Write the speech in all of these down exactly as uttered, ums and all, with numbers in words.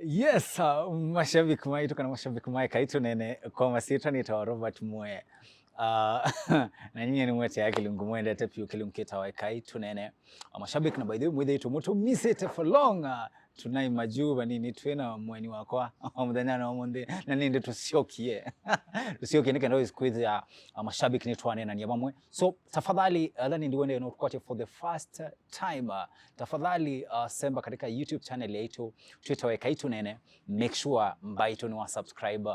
Yes, uh, mashabiki maitũ kana mashabiki ma Ekai Tũneene, kwa masyĩtwa nĩtawa Robert Mwe. Uh, na nyie nĩmweteaga kĩlungu mwendete vyũ, kĩlungu kĩtawa Ekai Tũneene. Uh, mashabiki, na by the way, mwĩthĩĩtwe mũtũmisĩte for long. Uh, tũnai majuu vanini twĩ na mũeni wakwa mũthenyanĩ wa ũmũnthĩ, na nĩndĩ tũsyokie. Tũsyokie nĩ kenda wĩsĩ kwĩthĩa, uh, mashabiki nĩtwaneenania vamwe. So, tafadhali, uh, ethĩwa nĩndĩ wendete no tũkwatye for the first time, uh, tafadhali, uh, semba katika YouTube channel yaitũ, twĩtawa Ekai Tũneene. Make sure mbaitũ nĩwa subscribe,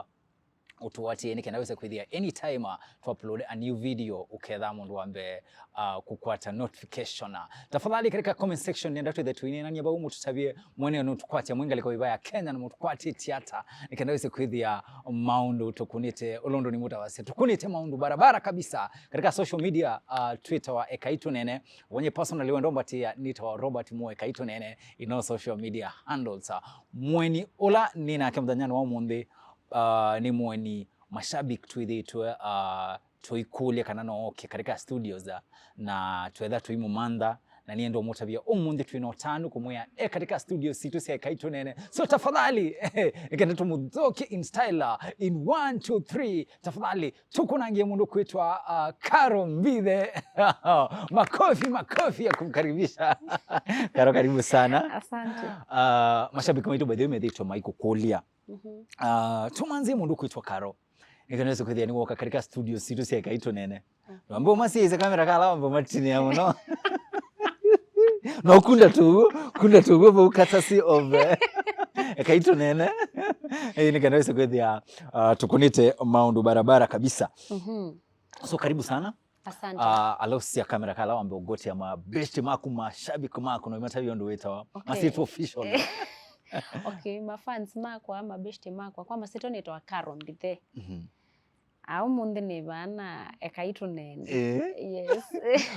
ũtũatĩe nĩ kenda wĩse kwĩthĩa anytime, uh, tũ upload a new video, ũketha mũndũ wa mbee, uh, kũkwata notification. Uh, tafadhali katika comment section nenda twĩthe tũineenania vau, mũtũtavye mwene nũtũkwatya mwĩ ngalĩko ĩva ya Kenya na mũtũkwatĩtye ata, nĩ kenda wĩse kwĩthĩa maũndũ tũkũnĩte ũlũndũ nĩ mũtavasya. Tũkũnĩte maũndũ barabara kabisa katika social media, uh, Twitter wa Ekai Tũneene. Wenye personally wendo mbatĩa nĩtawa Robert Mwe Ekai Tũneene in all social media handles. Uh, mũeni ũla nĩ nake mũthenyanĩ wa ũmũnthĩ, uh, nĩ mũeni mashabiki twĩthĩĩtwe, uh, tũikũlya kana no oke katika studios, uh, na twetha tũimũmantha, na niĩ ndũmũtavya ũmũnthĩ twĩ na ũtanu kũmwĩa e katika studios sitũ sya Ekai Tũneene. So tafadhali, nĩ kenda tũmũthoke in style, uh, in one, two, three, tafadhali, tũkũnangie mũndũ kwĩtwa, uh, Caro Mbithe. Makofi, makofi ya kumkaribisha. Caro, karibu sana. Asante. Uh, mashabiki maitũ by the way methĩĩtwe maikũkũlya. Mhm. Uh, tũmanzie mũndũ kwĩtwa Caro. Nĩ kenda wĩse kwĩthĩa nĩwoka katika studio sitũ sya Ekai Tũneene. Mm. Wambe ũmasiĩĩsye kamera kala wambe ũmatinĩa mũno. No kunda tu, kunda tu vau courtesy of, eh, Ekai Tũneene. Eh, nĩ kenda wĩse kwĩthĩa, uh, tũkũnĩte maũndũ barabara kabisa. Mhm. So karibu sana. Asante. Uh, alausia kamera kala wambe ũgotea mabeshte maku, mashabiki maku, no imatavya ũndũ wĩtawa. Okay. Masitũ official. Okay, mafans makwa, mabeshte makwa, kwa masyĩtwa nĩtawa Caro Mbithe. Mhm. Au mũnthĩ nĩ vana Ekai Tũneene. Eh? Yes.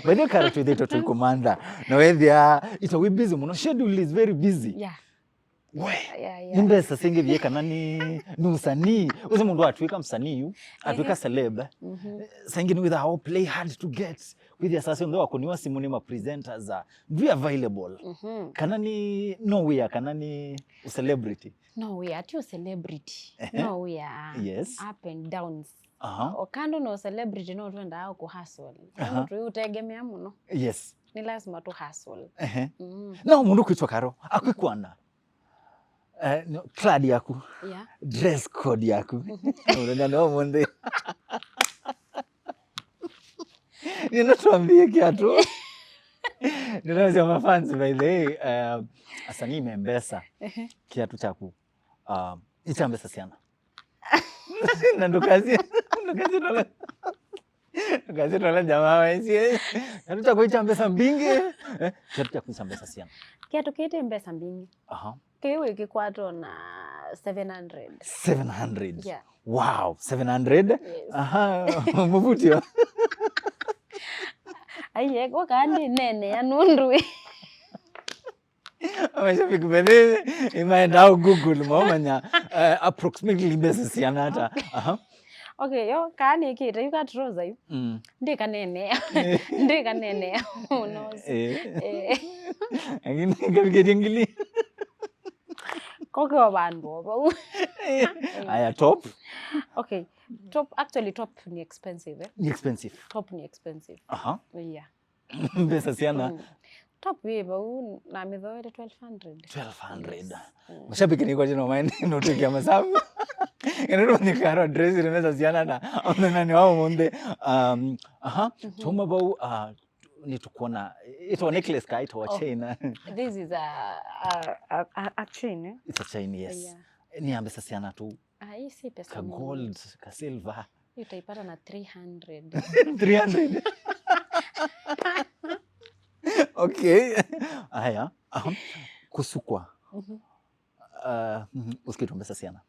By the way, Caro, twĩthĩĩtwe tũikũmantha. Na wethĩa, ita wĩ busy mũno. Schedule is very busy. Yeah. We, yeah, yeah, nĩ mbesa singĩ vie kana nĩ, nĩ ũsanii? Ũsĩ mũndũ atwĩka msanii yu, atwĩka, ehe, celeb. Mhm. Saingĩ nĩ wĩthaa play hard to get. Kwĩthĩa saa syonthe wakũniwa simũ nĩ ma presenters, uh, ndwĩ available. Mhm. Kana nĩ no wĩa, kana nĩ celebrity. No wĩa, ti celebrity. Ehe. No wĩa. Yes. Up and downs. Aha. O kando no celebrity, no twendaa kũ hustle. Aha. No twĩ ũtegemea mũno. Yes. Nĩ lazima tũ hustle. Ehe. Mm. No mũndũ kwĩtwa Caro, akwĩkwana. Eh, no, clad yaku. Yeah. Dress code yaku. Mhm. Mũthenya no mũnthĩ. Nĩnatwambie kiatu. Nĩnasema fans, by the way, eh, asanii me mbesa. Ehe. Kiatu chaku, ah, nĩ kya mbesa siana. Na ndũkasie, ndũkasie tole. Ndũkasie tole jamaa waisye. Kiatu chaku nĩ kya mbesa mbingĩ. Eh, kiatu chaku nĩ kya mbesa siana. Kiatu kĩĩ ti mbesa mbingĩ. Aha. Kĩĩ wĩkĩkwatwa na seven hundred. Seven hundred. Yeah. Wow, seven hundred? Yes. Aha, mũvutio. Aiye, kwa kaa nĩ nene ya nũndũ ĩ. Mashabiki benene, imaenda au Google, maumanya, eh, approximately mbesa siana ata. Aha. Okay, yo, kaa nĩkĩte, yu ka trouser yu. Mm. Ndĩ kanene. Ndĩ kanene. Mũno. Eh. Eh. Lakini kavikĩtie ngili. Koke wa vandũ o vau. Aya, top. Okay. Top, actually, top ni expensive, eh? Ni expensive. Top ni expensive. Aha. Yeah. Mbesa siana. Mm. Top wĩ vau na mĩthoete twelve hundred. Twelve hundred. Yes. Mm. Mashabiki nĩ kwa jino maende no tukia masabu. Ino ndo ni Caro dress ni mbesa siana na. Ona nani wao munde. Um, aha. Mhm. Tuma vau, uh, nĩtũkwona, ĩtwa necklace ka ĩtwa, oh, chain? This is a, a, a, a, a chain, eh? It's a chain, yes. Yeah. Nĩ ya mbesa siana tu? Ah, hii si pesa mingi. Ka gold, ka silver. Hii utaipata na three hundred. Three hundred? Okay. Aya. Aha. Kusukwa. Mhm. Uh, mhm. Usikitwa mbesa siana?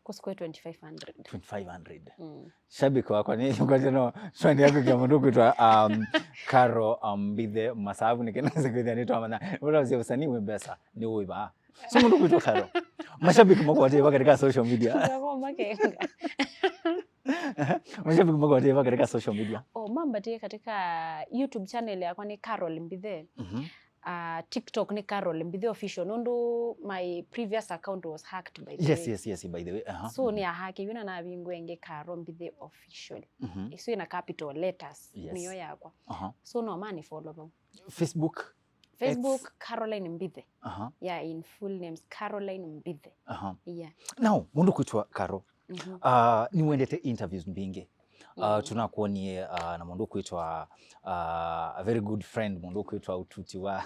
Kũsukwa twenty-five hundred. Twenty-five hundred. Mm. Shabiki wakwa nĩ kwatano swali yako kia mũndũ kwĩtwa, um, Caro, um, Mbithe Masavu, nĩ kenda nĩtwamanya. Ũla ũsĩ usanii wĩ mbesa nĩ wĩva. So mũndũ kwĩtwa Caro. Mashabiki makwatĩe va katika social media. Ndio makenga. Mashabiki makwatĩe va katika social media. Oh, mambatie katika YouTube channel yakwa ni Carol Mbithe. Mhm. Uh, TikTok nĩ Carol Mbithe Official, nũndũ my previous account was hacked, by the Yes, way. yes, yes, by the way. Uh-huh. So nĩ ahake yuna navingwe ĩngĩ Carol Mbithe Official. Mhm. Isu ĩna capital letters, Yes. nĩyo yakwa. Uh-huh. So no mani follow vau. Facebook. Facebook, Caroline Mbithe. Uh-huh. Yeah, in full names, Caroline Mbithe. Uh-huh. Yeah. Now, mũndũ kwĩtwa Carol. Mhm. Uh, nĩwendete interviews mbingĩ. Uh, Mm. tunakuonie uh, na mũndũ kwĩtwa uh, a very good friend, mũndũ kwĩtwa Ũtuti wa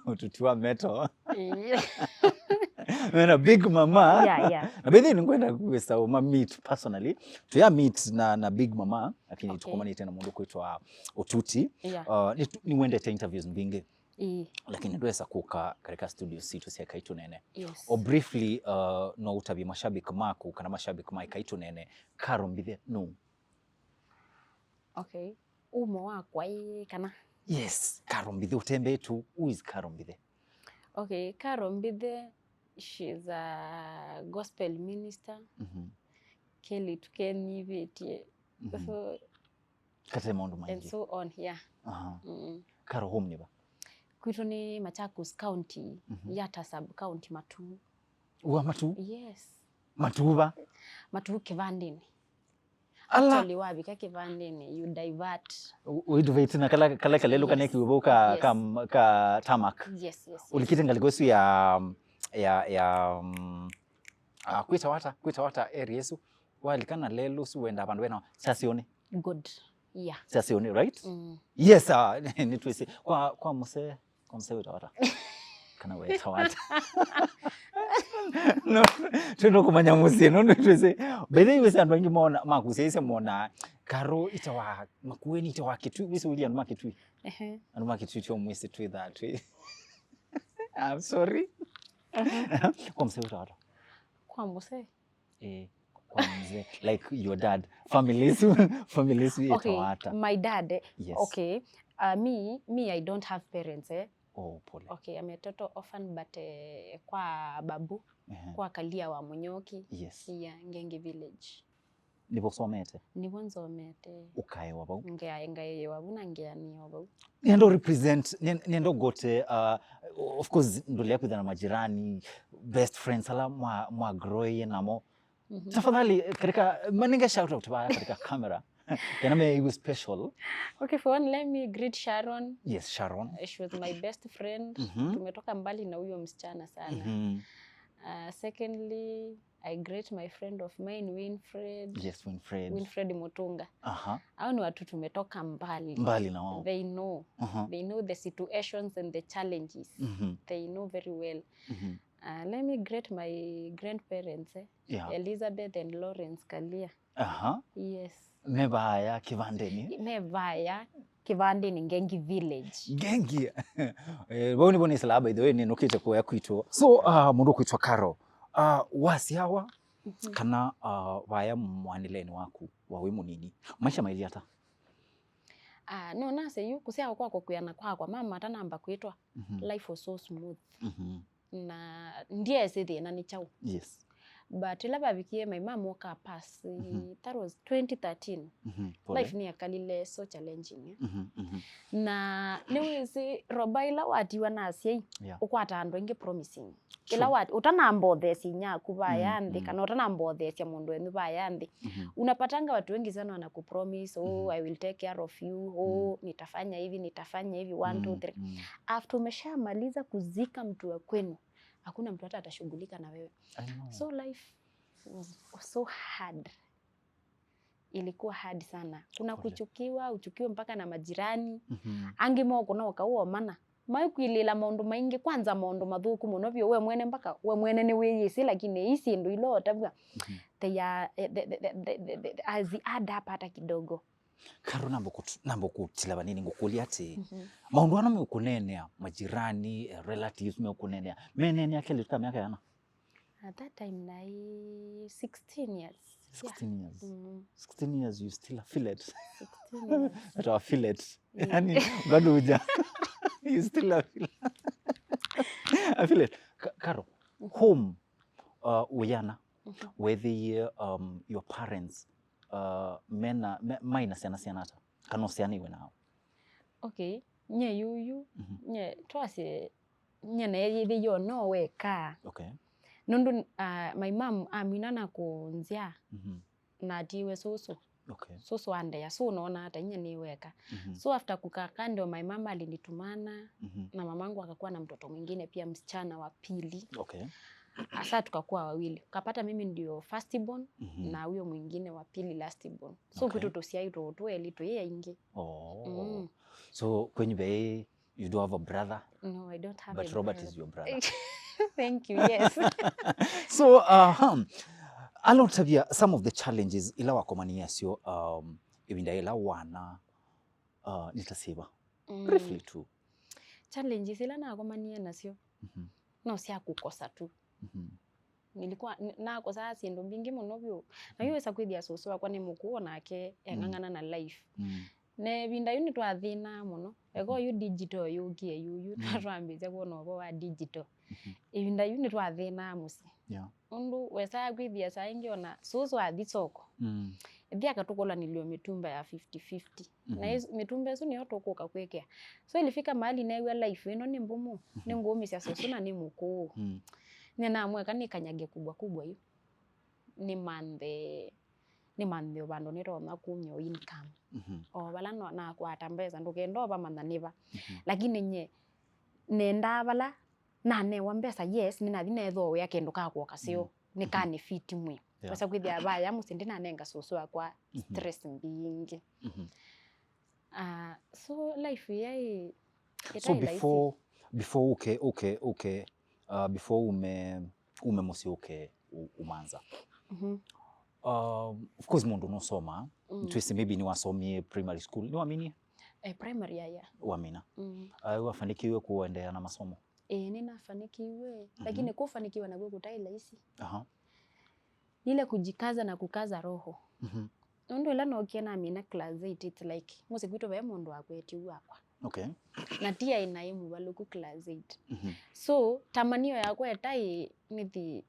Ũtuti wa Meto. Yeah. Mena Big Mama. Yeah, yeah. Na by the way, nĩngwenda kwĩsa ũma meet personally. Tuya meet na, na Big Mama, lakini Okay. tũkomanĩte na mũndũ kwĩtwa Ũtuti. Yeah. Uh, nĩ, nĩwendete interviews mbingĩ. Ĩĩ. Lakini ndwesa kũka katika studio situ cia Kaitũ Nene. Yes. O briefly, uh, no ũtavye mashabiki maku kana mashabiki ma Kaitũ Nene, Carol Mbithe nũ? Okay. Umo wakwa ĩ kana? Yes, Carol Mbithe ũtembee tu. Who is Carol Mbithe? Okay, Carol Mbithe, she's a gospel minister. Mhm. Kelly tũkenyivĩtie. Mhm. So, Kate maũndũ and maingĩ. So on, yeah. Aha. Mm. Carol home nĩ va? Kwitũ nĩ Machakos County, Mhm. Yatta sub county, Matuu. Wa Matuu? Yes. Matuu va? Matuu kĩvandĩnĩ. Ala. Actually, wavika kĩvandĩnĩ, you divert. Wĩtũvĩte na kala, kala kalelũ kana Yes. Kiuvu ka, Yes. ka, ka tarmac. Yes, yes, yes. Ũlikĩte ngalĩko ĩsu ya, ya, ya, um, uh, kwĩtawa ata, kwĩtawa ata area ĩsu? Walika na lelũ ũsu wenda vandũ vena Chasioni. Good. Yeah. Chasioni, right? Mm. Yes, uh, nĩtwĩsĩ. Kwa, kwa mũsee, kwa mũsee wĩtawa ata? Kana wĩtawa ata? No, twenda kũmanya mũsyĩ, no, nĩtwĩsĩ. By the way, wĩsĩ andũ aingĩ mona, makusyaisye mona, Carol ĩtawa, Makueni ĩtawa Kĩtui, wĩsĩ ũlya andũ ma Kĩtui? Ehe. Andũ ma Kĩtui tio mwĩsĩ twĩthaa twĩ. I'm sorry. Kwa mũsee wĩtawa ata? Kwa mũsee? Eh, kwa mzee, like your dad. Family ĩsu, family ĩsu Okay, ĩtawa ata? My dad, eh? Yes. Okay. Uh, me, me, I don't have parents, eh? Oh, pole. Okay, I'm a total orphan, but eh, kwa babu, Ehe. kwa Kalia wa Mũnyoki. Yes. Yeah, Ngengi village. Nĩvo ũsomete? Nĩvo nzomete. Ũkaewa vau? Ngea-, ngaewa vau na ngeanĩwa vau. Nĩenda represent, nĩ-, nĩenda ũgote, uh, of course, ndũlea kwĩtha na majirani, best friends, ala mwa, mwa grow namo. Mhm. Tafadhali, katika, manenge shout out vaya katika camera. Kana me iwe special. Okay, for one, let me greet Sharon. Yes, Sharon. Uh, she was my best friend. Mhm. Tumetoka mbali na huyo msichana sana. Mhm. Uh, secondly, I greet my friend of mine, Winfred. Yes, Winfred. Winfred Mutunga. Aha. Hao ni watu tumetoka mbali. Mbali na wao. They know. Aha. They know the situations and the challenges. Mhm. They know very well. Mhm. Uh, let me greet my grandparents, eh? Yeah. Elizabeth and Lawrence Kalia. Aha. Yes. Me vaya kĩvandĩnĩ? Me vaya kĩvandĩnĩ Ngengi village. Ngengi. Eh, vau nĩvo nĩsĩlaa, by the way, nĩnũkĩte kũya kwitũ. So, uh, mũndũ kwĩtwa Carol. Uh, wasyawa kana uh, vaya mwanĩlenĩ waku wa wĩ mũnini, maisha mailye ata? Ah, no nase yu kũsyawa kwakwa kwĩana kwakwa, mama atanamba kwĩtwa. Mhm. Life was so smooth. Mhm. Na ndyeesĩ thĩna nĩ kyaũ. Yes. But ĩla vavikie my mom oka pass, that was twenty thirteen. Mhm. Pole. Life nĩyakalile so challenging, eh? Mhm, mhm. Na nĩwĩsĩ roba ĩla watiwa na asyai, yeah, ũkwata andũ aingĩ promising. True. Ĩla wat-, ũtanambotheesya inyaku vaya nthĩ, mm, kana ũtanambotheesya mũndũ wenyu vaya nthĩ, mhm, unapatanga watu wengi sana wanakupromise, "Oh, mhm, I will take care of you, oh, mm, nitafanya hivi, nitafanya hivi, one, two, three." Mm, mm. After umeshamaliza kuzika mtu wa kwenu, hakuna mtu hata atashughulika na wewe. I know. So life was so hard. Ilikuwa hard sana. Kuna, pole, kuchukiwa, uchukiwe mpaka na majirani. Mhm. Angĩ mokũna ũkaũomana. Maikwĩlĩla maũndũ maingĩ, kwanza maũndũ mathũku mũno vyũ we mwene, mpaka we mwene nĩwĩyĩsĩ, lakini ii syĩndũ ila ũtavw'a, mhm, they are, eh, the, the, as add up hata kidogo. Karo, namba kũt-, namba kũtila vanini ngũkũlya atĩ, mhm, maũndũ ana meũkũneenea majirani, eh, relatives meũkũneenea, meneenea kelĩ ka myaka yana? At that time naĩ sixteen years. Yeah. Sixteen years. Mm. Sixteen years, you still a fillet. Sixteen years. Hata a fillet. Yeah. Yani, bado huja. You still a fillet. A fillet. Ka-, Karo, mhm, home, uh, ũyana, mhm, wethĩie, um, your parents, uh, mena, me-, maina syana syana ata? Kana ũsyaanĩw'e nao? Okay. Nye yuyu, mhm, nye twasye, nye neeyĩthĩie no weka. Okay. Nũndũ, ah, my mom amina na kũnzya, mhm, na atiiwe sũsũ. Okay. Sũsũ andea, so unaona hata inya nĩ weka. Mhm. So after kukaa kando, my mom alinitumana, mhm, na mamangu akakuwa na mtoto mwingine pia, msichana wa pili. Okay. Asa tukakuwa wawili. Ukapata mimi ndio first born, mhm, na huyo mwingine wa pili last born. So, okay, kwitu tusiai tũ tweli twĩ aingĩ. Oh. Mm. So kwenyu ve, you do have a brother? No, I don't have a brother. But Robert is your brother. Thank you, yes. So, uh, hmm, ala ũtavya some of the challenges ila wakomanie nasyo, um, ĩvinda ĩla wana, uh, nĩ ta syĩva? Mm. Briefly tu. Challenges ila nakomanie nasyo, mhm, no sya kũkosa tu. Mhm. Nilikuwa, n-, nakosaa syĩndũ mbingĩ mũno vyũ. Na yu wĩsa kwĩthĩa sũsũ wakwa nĩ mũkũũ, o nake, mm, eng'ang'ana na life. Mm. Na ĩvinda yu nĩtwathĩnaa mũno. Eko, mhm, yu digital yũkie yu, yu, mm, twambĩĩsya kwona ũvoo wa digital. Mhm. Ĩvinda yu nĩtwathĩnaa mũsyĩ. Yeah. Ũndũ wesaa kwĩthĩa saa ingĩ ona sũsũ athi soko. Mm. Ĩthi akatũkũlanĩlyo mĩtumba ya fifty fifty. Na, mhm, ĩsu, mĩtumba ĩsu nĩyo tũkũka kwĩkĩa. So ilifika mahali neew'a life ĩno nĩ mbumu, mhm, nĩngũũmĩsya sũsũ na nĩ mũkũũ. Mm. Nĩnamweka nĩkanyage kubwa kubwa yu. Nĩmanthe, nĩmanthe o vandũ nĩtonya kumya o income. Mhm. O vala no-, nakwata mbesa, ndũkenda ũvamanya nĩva. Mhm. Lakini nye, nendaa vala nanewa mbesa, yes, nĩnathi neethooea kĩndũ ka kwoka seo, mm, nĩkanĩfiti mwĩĩ. Yeah. Wesa kwĩthĩa vaya mũsyĩ ndinanenga sũsũ wakwa, mhm, stress mbingĩ. Mhm. Ah, so life yaĩ, so ĩtaĩ laisi. Before, before ũke, ũke, ũke, uh, before ume, ume mũsyĩ ũke ũ-, ũmanza. Mhm. Um, of course mũndũ nũsomaa, mm, twĩsĩ maybe nĩwasomie primary school. Nĩwaminie? Eh, primary, yeah, yeah. Wamina. Mm. Uh, wafanikiwe kuendelea na masomo? Eh, nĩnafanikiwe, mhm, lakini kũfanikiwa nakuo kũtaĩ laisi. Aha. Ni ile kujikaza na kukaza roho. Mhm. Nũndũ ĩla nookie namina class eight, it's like, mũsyĩ kwitũ ve mũndũ wakwetie ũu wakwa. Okay. Na ti aĩ naĩ mũvalũku class eight. Mhm. So, tamanio yakwa ĩtaĩ nĩthi,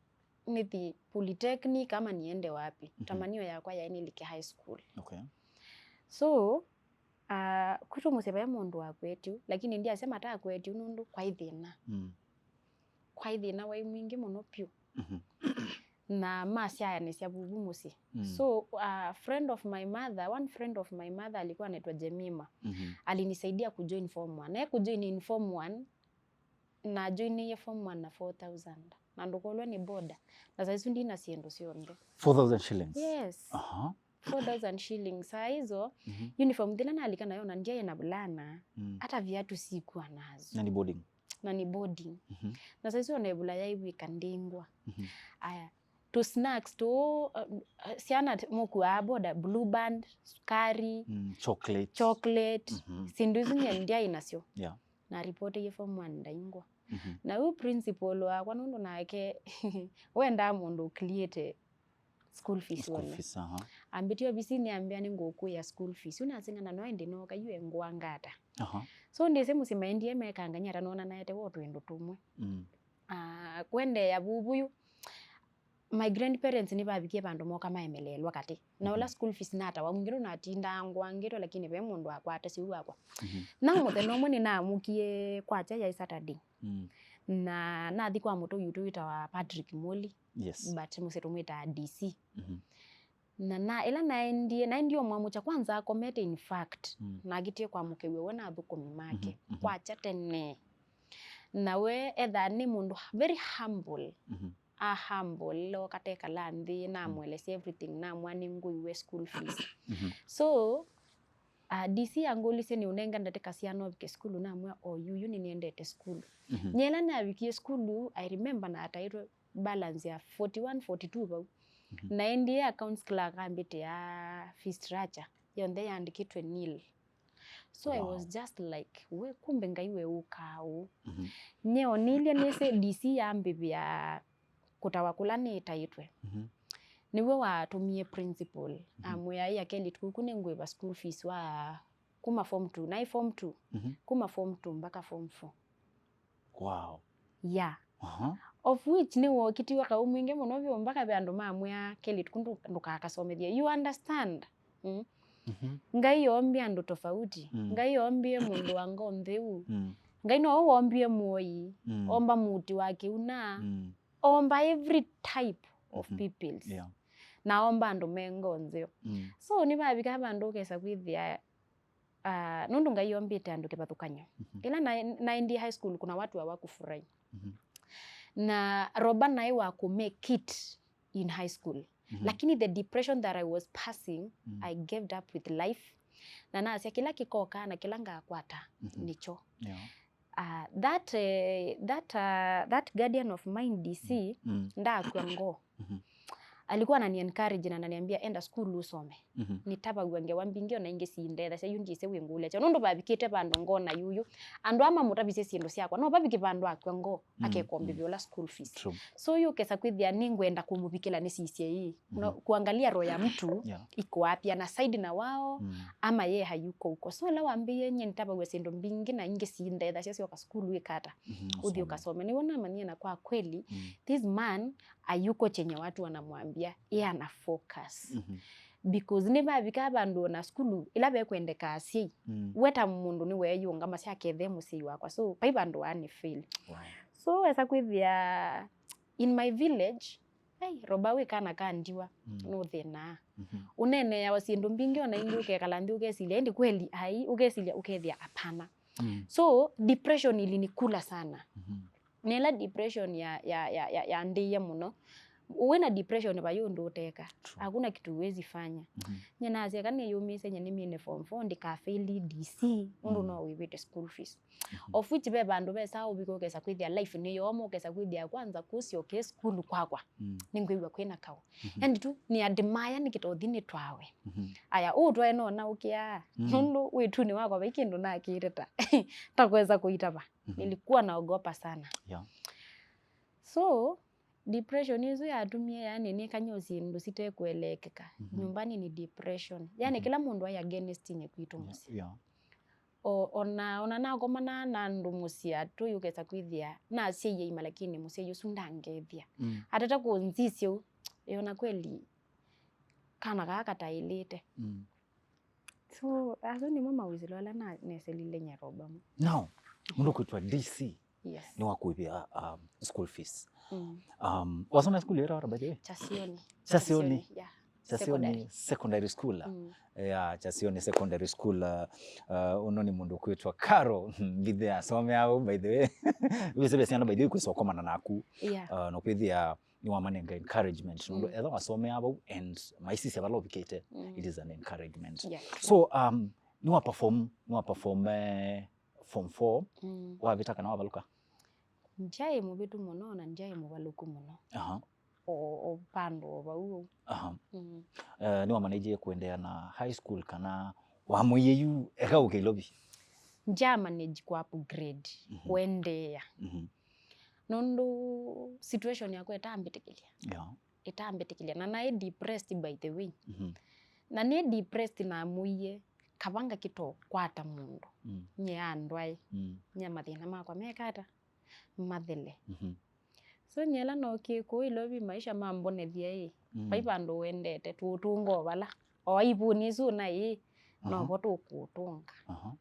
nĩthi polytechnic ama niende wapi. Mhm. Tamanio yakwa yaĩ nĩlike high school. Okay. So, ah, kwitũ mũsyĩ ve mũndũ wakwetie ũu, lakini ndiasya matakwetie ũu nũndũ kwaĩ thĩna. Mm. Kwaĩ thĩna waĩ mwingĩ mũno vyũ. Mhm. Na masyaanĩsya vuvu mũsyĩ. Mm. So, a friend of my mother, one friend of my mother alikuwa anaitwa Jemima. Mhm. Alinisaidia kujoin form one. Na kujoin in form one, na joinie form one na four thousand. Na ndũkolwe nĩ boda. Na saa isu ndina syĩndũ syonthe. Four thousand shillings? Yes. Aha. Four thousand shillings. Saa hizo, mhm, uniform thĩla nalika nayo na ndiaĩ na vulana, mm, hata viatu sikuwa nazo. Na ni boarding? Na ni boarding. Mhm. Na saa isu ona ĩvula yaivw'ĩka ndingwa. Mhm. Aya, tu snacks tu, uh, uh, syana t-, mũkuaa boda, Blue Band, sukari, mm, chocolate. Chocolate, mhm, syĩndũ isu nye ndiaĩ nasyo. Yeah. Na reporteie form one ndaingwa. Mhm. Na yu principal wakwa nũndũ nake wendaa mũndũ ũcleate school fees. School wone. Fees, aha. Ambĩtie ovisinĩ ambĩa nĩngũkũĩa school fees. Yu naseng'ana no ĩndĩ nooka yu engũa ngata. Aha. So ndĩsĩ mũsyĩ maendie mekangany'a ata nona naete wo twĩndũ tũmwe. Mm. Ah, kwendeea vuvu yu, my grandparents nĩvavikie vandũ moka maemeleelwa katĩ. Na ũla, mhm, school fees natawa, ũngĩ ndũnatindaa ngwangĩtwe, lakini ve mũndũ akwata syĩu wakwa. Mhm. Na mũthenya ũmwe nĩnaamũkie kwakya, yaĩ Saturday. Mm. Na nathi kwa mũtũi witũ wĩtawa Patrick Moli. Yes. But mũsyĩ tũmwĩtaa D C. Mhm. Na, na ĩla naendie, naendie ũmwamũkya kwanza akomete, in fact, mm, nakitie kwamũkĩw'a we na athũkũmi make. Mhm, mhm. Kwakya tene. Na we ethaa nĩ mũndũ very humble. Mhm. A humble, lo katekala nthĩ, namwelesya everything, namwĩa nĩngũiwe school fees. Mhm. So, uh, D C angũlisye nĩũnenga ndatĩka siana ũvike sukulu, namwĩa o yuyu nĩnĩendete sukulu. Mhm. Nyela navikie sukulu, I remember nataĩtwe balance ya forty-one, forty-two vau. Mhm. Na N D A accounts clerk ambĩtĩa fee structure yonthe yaandĩkĩtwe nil. So I, wow, was just like, we, kumbe Ngai we ũkaa ũũ. Mhm. Nyeonilye nĩsĩ D C yambĩvĩa kũtawa kũla nĩtaĩtwe. Mhm. Nĩwe watũmie principal, mhm, amwĩa, "Ĩ, Akelit, kũku nĩngwĩva school fees wa kuma form two, naĩ form two, mhm, kuma form two mpaka form four." Wow. Yeah. Aha. Of which nĩwokitiwe kaũ mwingĩ mũno vyũ mpaka ve andũ mamwĩa, "Kelit, kũndũ ndũkakasomethye." You understand? Mm. Mhm. Ngai oombie andũ tofauti. Mm. Ngai oombie mũndũ wa ngoo ntheu. Mm. Ngai nowe woombie mũoi, Mm. omba mũuti wa kĩuna, Mm. omba every type of Mhm. peoples. Yeah. Na omba andũ me ngoo nzeo. Mm. So, nĩvavika vandũ ũkesa kwĩthĩa, ah, nũndũ Ngai ombĩte andũ kĩvathũkany'o. Mhm. Ĩla na-, naendie high school, kuna watu hawakufurahi. Mhm. Na Roba naĩ wa ku make it in high school. Mhm. Lakini the depression that I was passing, Mm. I gave up with life. Na nasya kĩla kĩkoka na kĩla ngakwata Mhm. nĩkyo. Yeah. Uh, that, eh, that, uh, that guardian of mine, D C, Mm. ndaakw'a ngoo. Mhm. Alikuwa anani encourage na ananiambia, "Enda school usome." Mhm. Nĩtavaw'a ngewa mbingĩ ona ingĩ sindethasya, yu ndyĩsĩ wĩngũlya kyaũ. Nũndũ vavikĩte vandũ ngona yuyu, andũ aa mamũtavisye syĩndũ syakwa, no vavike vandũ akw'a ngoo, Mm, akekombivya mm. ũla school fees. True. So yu ũkesa kwĩthĩa nĩngwenda kũmũvikĩla nĩsisye ĩĩ. No, Mhm. kuangalia roho ya mtu Yeah. iko wapi, ana side na wao, Mm. ama ye hayuko huko. So, ĩla wambĩie, nyie nĩtavaw'a syĩndũ mbingĩ na ingĩ sindethasya syoka sukulu ĩkata. Mhm, ũthi ũsome. Ũkasome. Nĩw'o namanyie na kwa kweli, Mm. this man hayuko chenye watu wanamwambia, ye ana focus. Mhm. Because nĩvavika vandũ ona sukulu, ĩla vekwendeka asyai, Mm. we ta mũndũ nĩweeyũngamasya akethe mũsyai wakwa. So, vai vandũ wa nĩ fail. Wow. So, wesa kwĩthĩa, in my village, ai, Roba wĩ kana ka ndiwa, Mm. nũthĩnaa. Mhm. Ũneeneawa syĩndũ mbingĩ, ona ingĩ ũkekala nthĩ ũkesilya, ĩndĩ kweli ai, ũkesilya, ũkethĩa hapana. Mm. So, depression ilinikula sana. Mhm. Nĩla depression ya, ya, ya, ya, yandĩie mũno. Wĩna depression, vai ũndũ ũteka. True. Hakuna kitu huwezi fanya. Mhm. Nye nasya kana nĩyũmĩĩsye nye nĩmine form four, ndikafeli D C, ũndũ Mm. no wĩvĩte school fees. Mhm. Of which ve vandũ vesa ũvika ũkesa kwĩthĩa life nĩ yoomo, ũkesa kwĩthĩa kwanza kũsyoke sukulu kwakwa. Mm. Nĩngwĩw'a kwĩna kaũ. Mhm. Yani tu nĩ admire nĩkĩtothi nĩtwawe. Mhm. Aya, ũũ twae no naũkĩaa. Mm. Nũndũ wĩtunĩ wakwa vai kĩndũ nakĩte ta, ta kwesa kũitava. Mhm. Nilikuwa naogopa sana. Yeah. So, depression ĩsu yatumie, yani, nĩkany'o syĩndũ sitekueleekeka. Mhm. Nyumbani ni depression. Yani, Mhm. kĩla mũndũ ai against nye kwitũ Yeah, mũsyĩ. Yeah. O, ona, ona nakomanaa na andũ mũsyĩ atũi ũkesa kwĩthĩa nasyaie ima, lakini mũsyai ũsu ndangethya. Mm. Atata kũnzisya ũu, ĩona kweli kana kaa kataĩlĩte. Mm. So, asu nĩmo mawĩsĩlo ala na-, neselile Nyaroba mu. Now, mũndũ kwĩtwa D C Yes. nĩwakũĩvĩa, um, school fees. Mm. Um, wasomea school yĩtawa ata, by the way? Chasioni. Chasioni. Chasioni, yeah. Chasioni Secondary. Secondary School. Mm. Yeah, Chasioni Secondary School. Uh, uh, ũno nĩ mũndũ kwĩtwa Caro. Mbithe asomea vau, by the way. Wĩsĩ ve syana, by the way, kwĩsa ũkomana naku. Yeah. Uh, no kwĩthĩa nĩwamanenga encouragement. Nũndũ Mm. etha wasomea vau and maisisya vala ũvikĩte, Mm. it is an encouragement. Yeah, true. So, um, nĩwa perform, nĩwa perform, eh, form four, Mm. wavĩta kana wavalũka? Ndyaĩ mũvĩtu mũno na ndyaĩ mũvalũku mũno. Aha. O, o vandũ o vau ũu. Aha. Mm. Eh, nĩwamanĩjie kũendeea na high school kana wamwĩie yu eka ũke Ilovi? Ndya manage kũ upgrade, Mhm. kũendeea. Mhm. Nũndũ situation yakwa ĩtambĩtĩkĩlya. Yeah. Ĩtambĩtĩkĩlya. Na naĩ depressed, by the way. Mhm. Na nĩ depressed namwĩie kavanga kĩtokwata mũndũ. Mm. Nye andwae. Mm. Nye mathĩna makwa mekata mathele. Mhm. So nyela nokie kũu Ilovi maisha mambonethya ĩ. Mm. Vai vandũ wendete, tũũtũnga o vala. O ivuni isu na ĩ, Aha. novo tũkũũtũnga. Aha.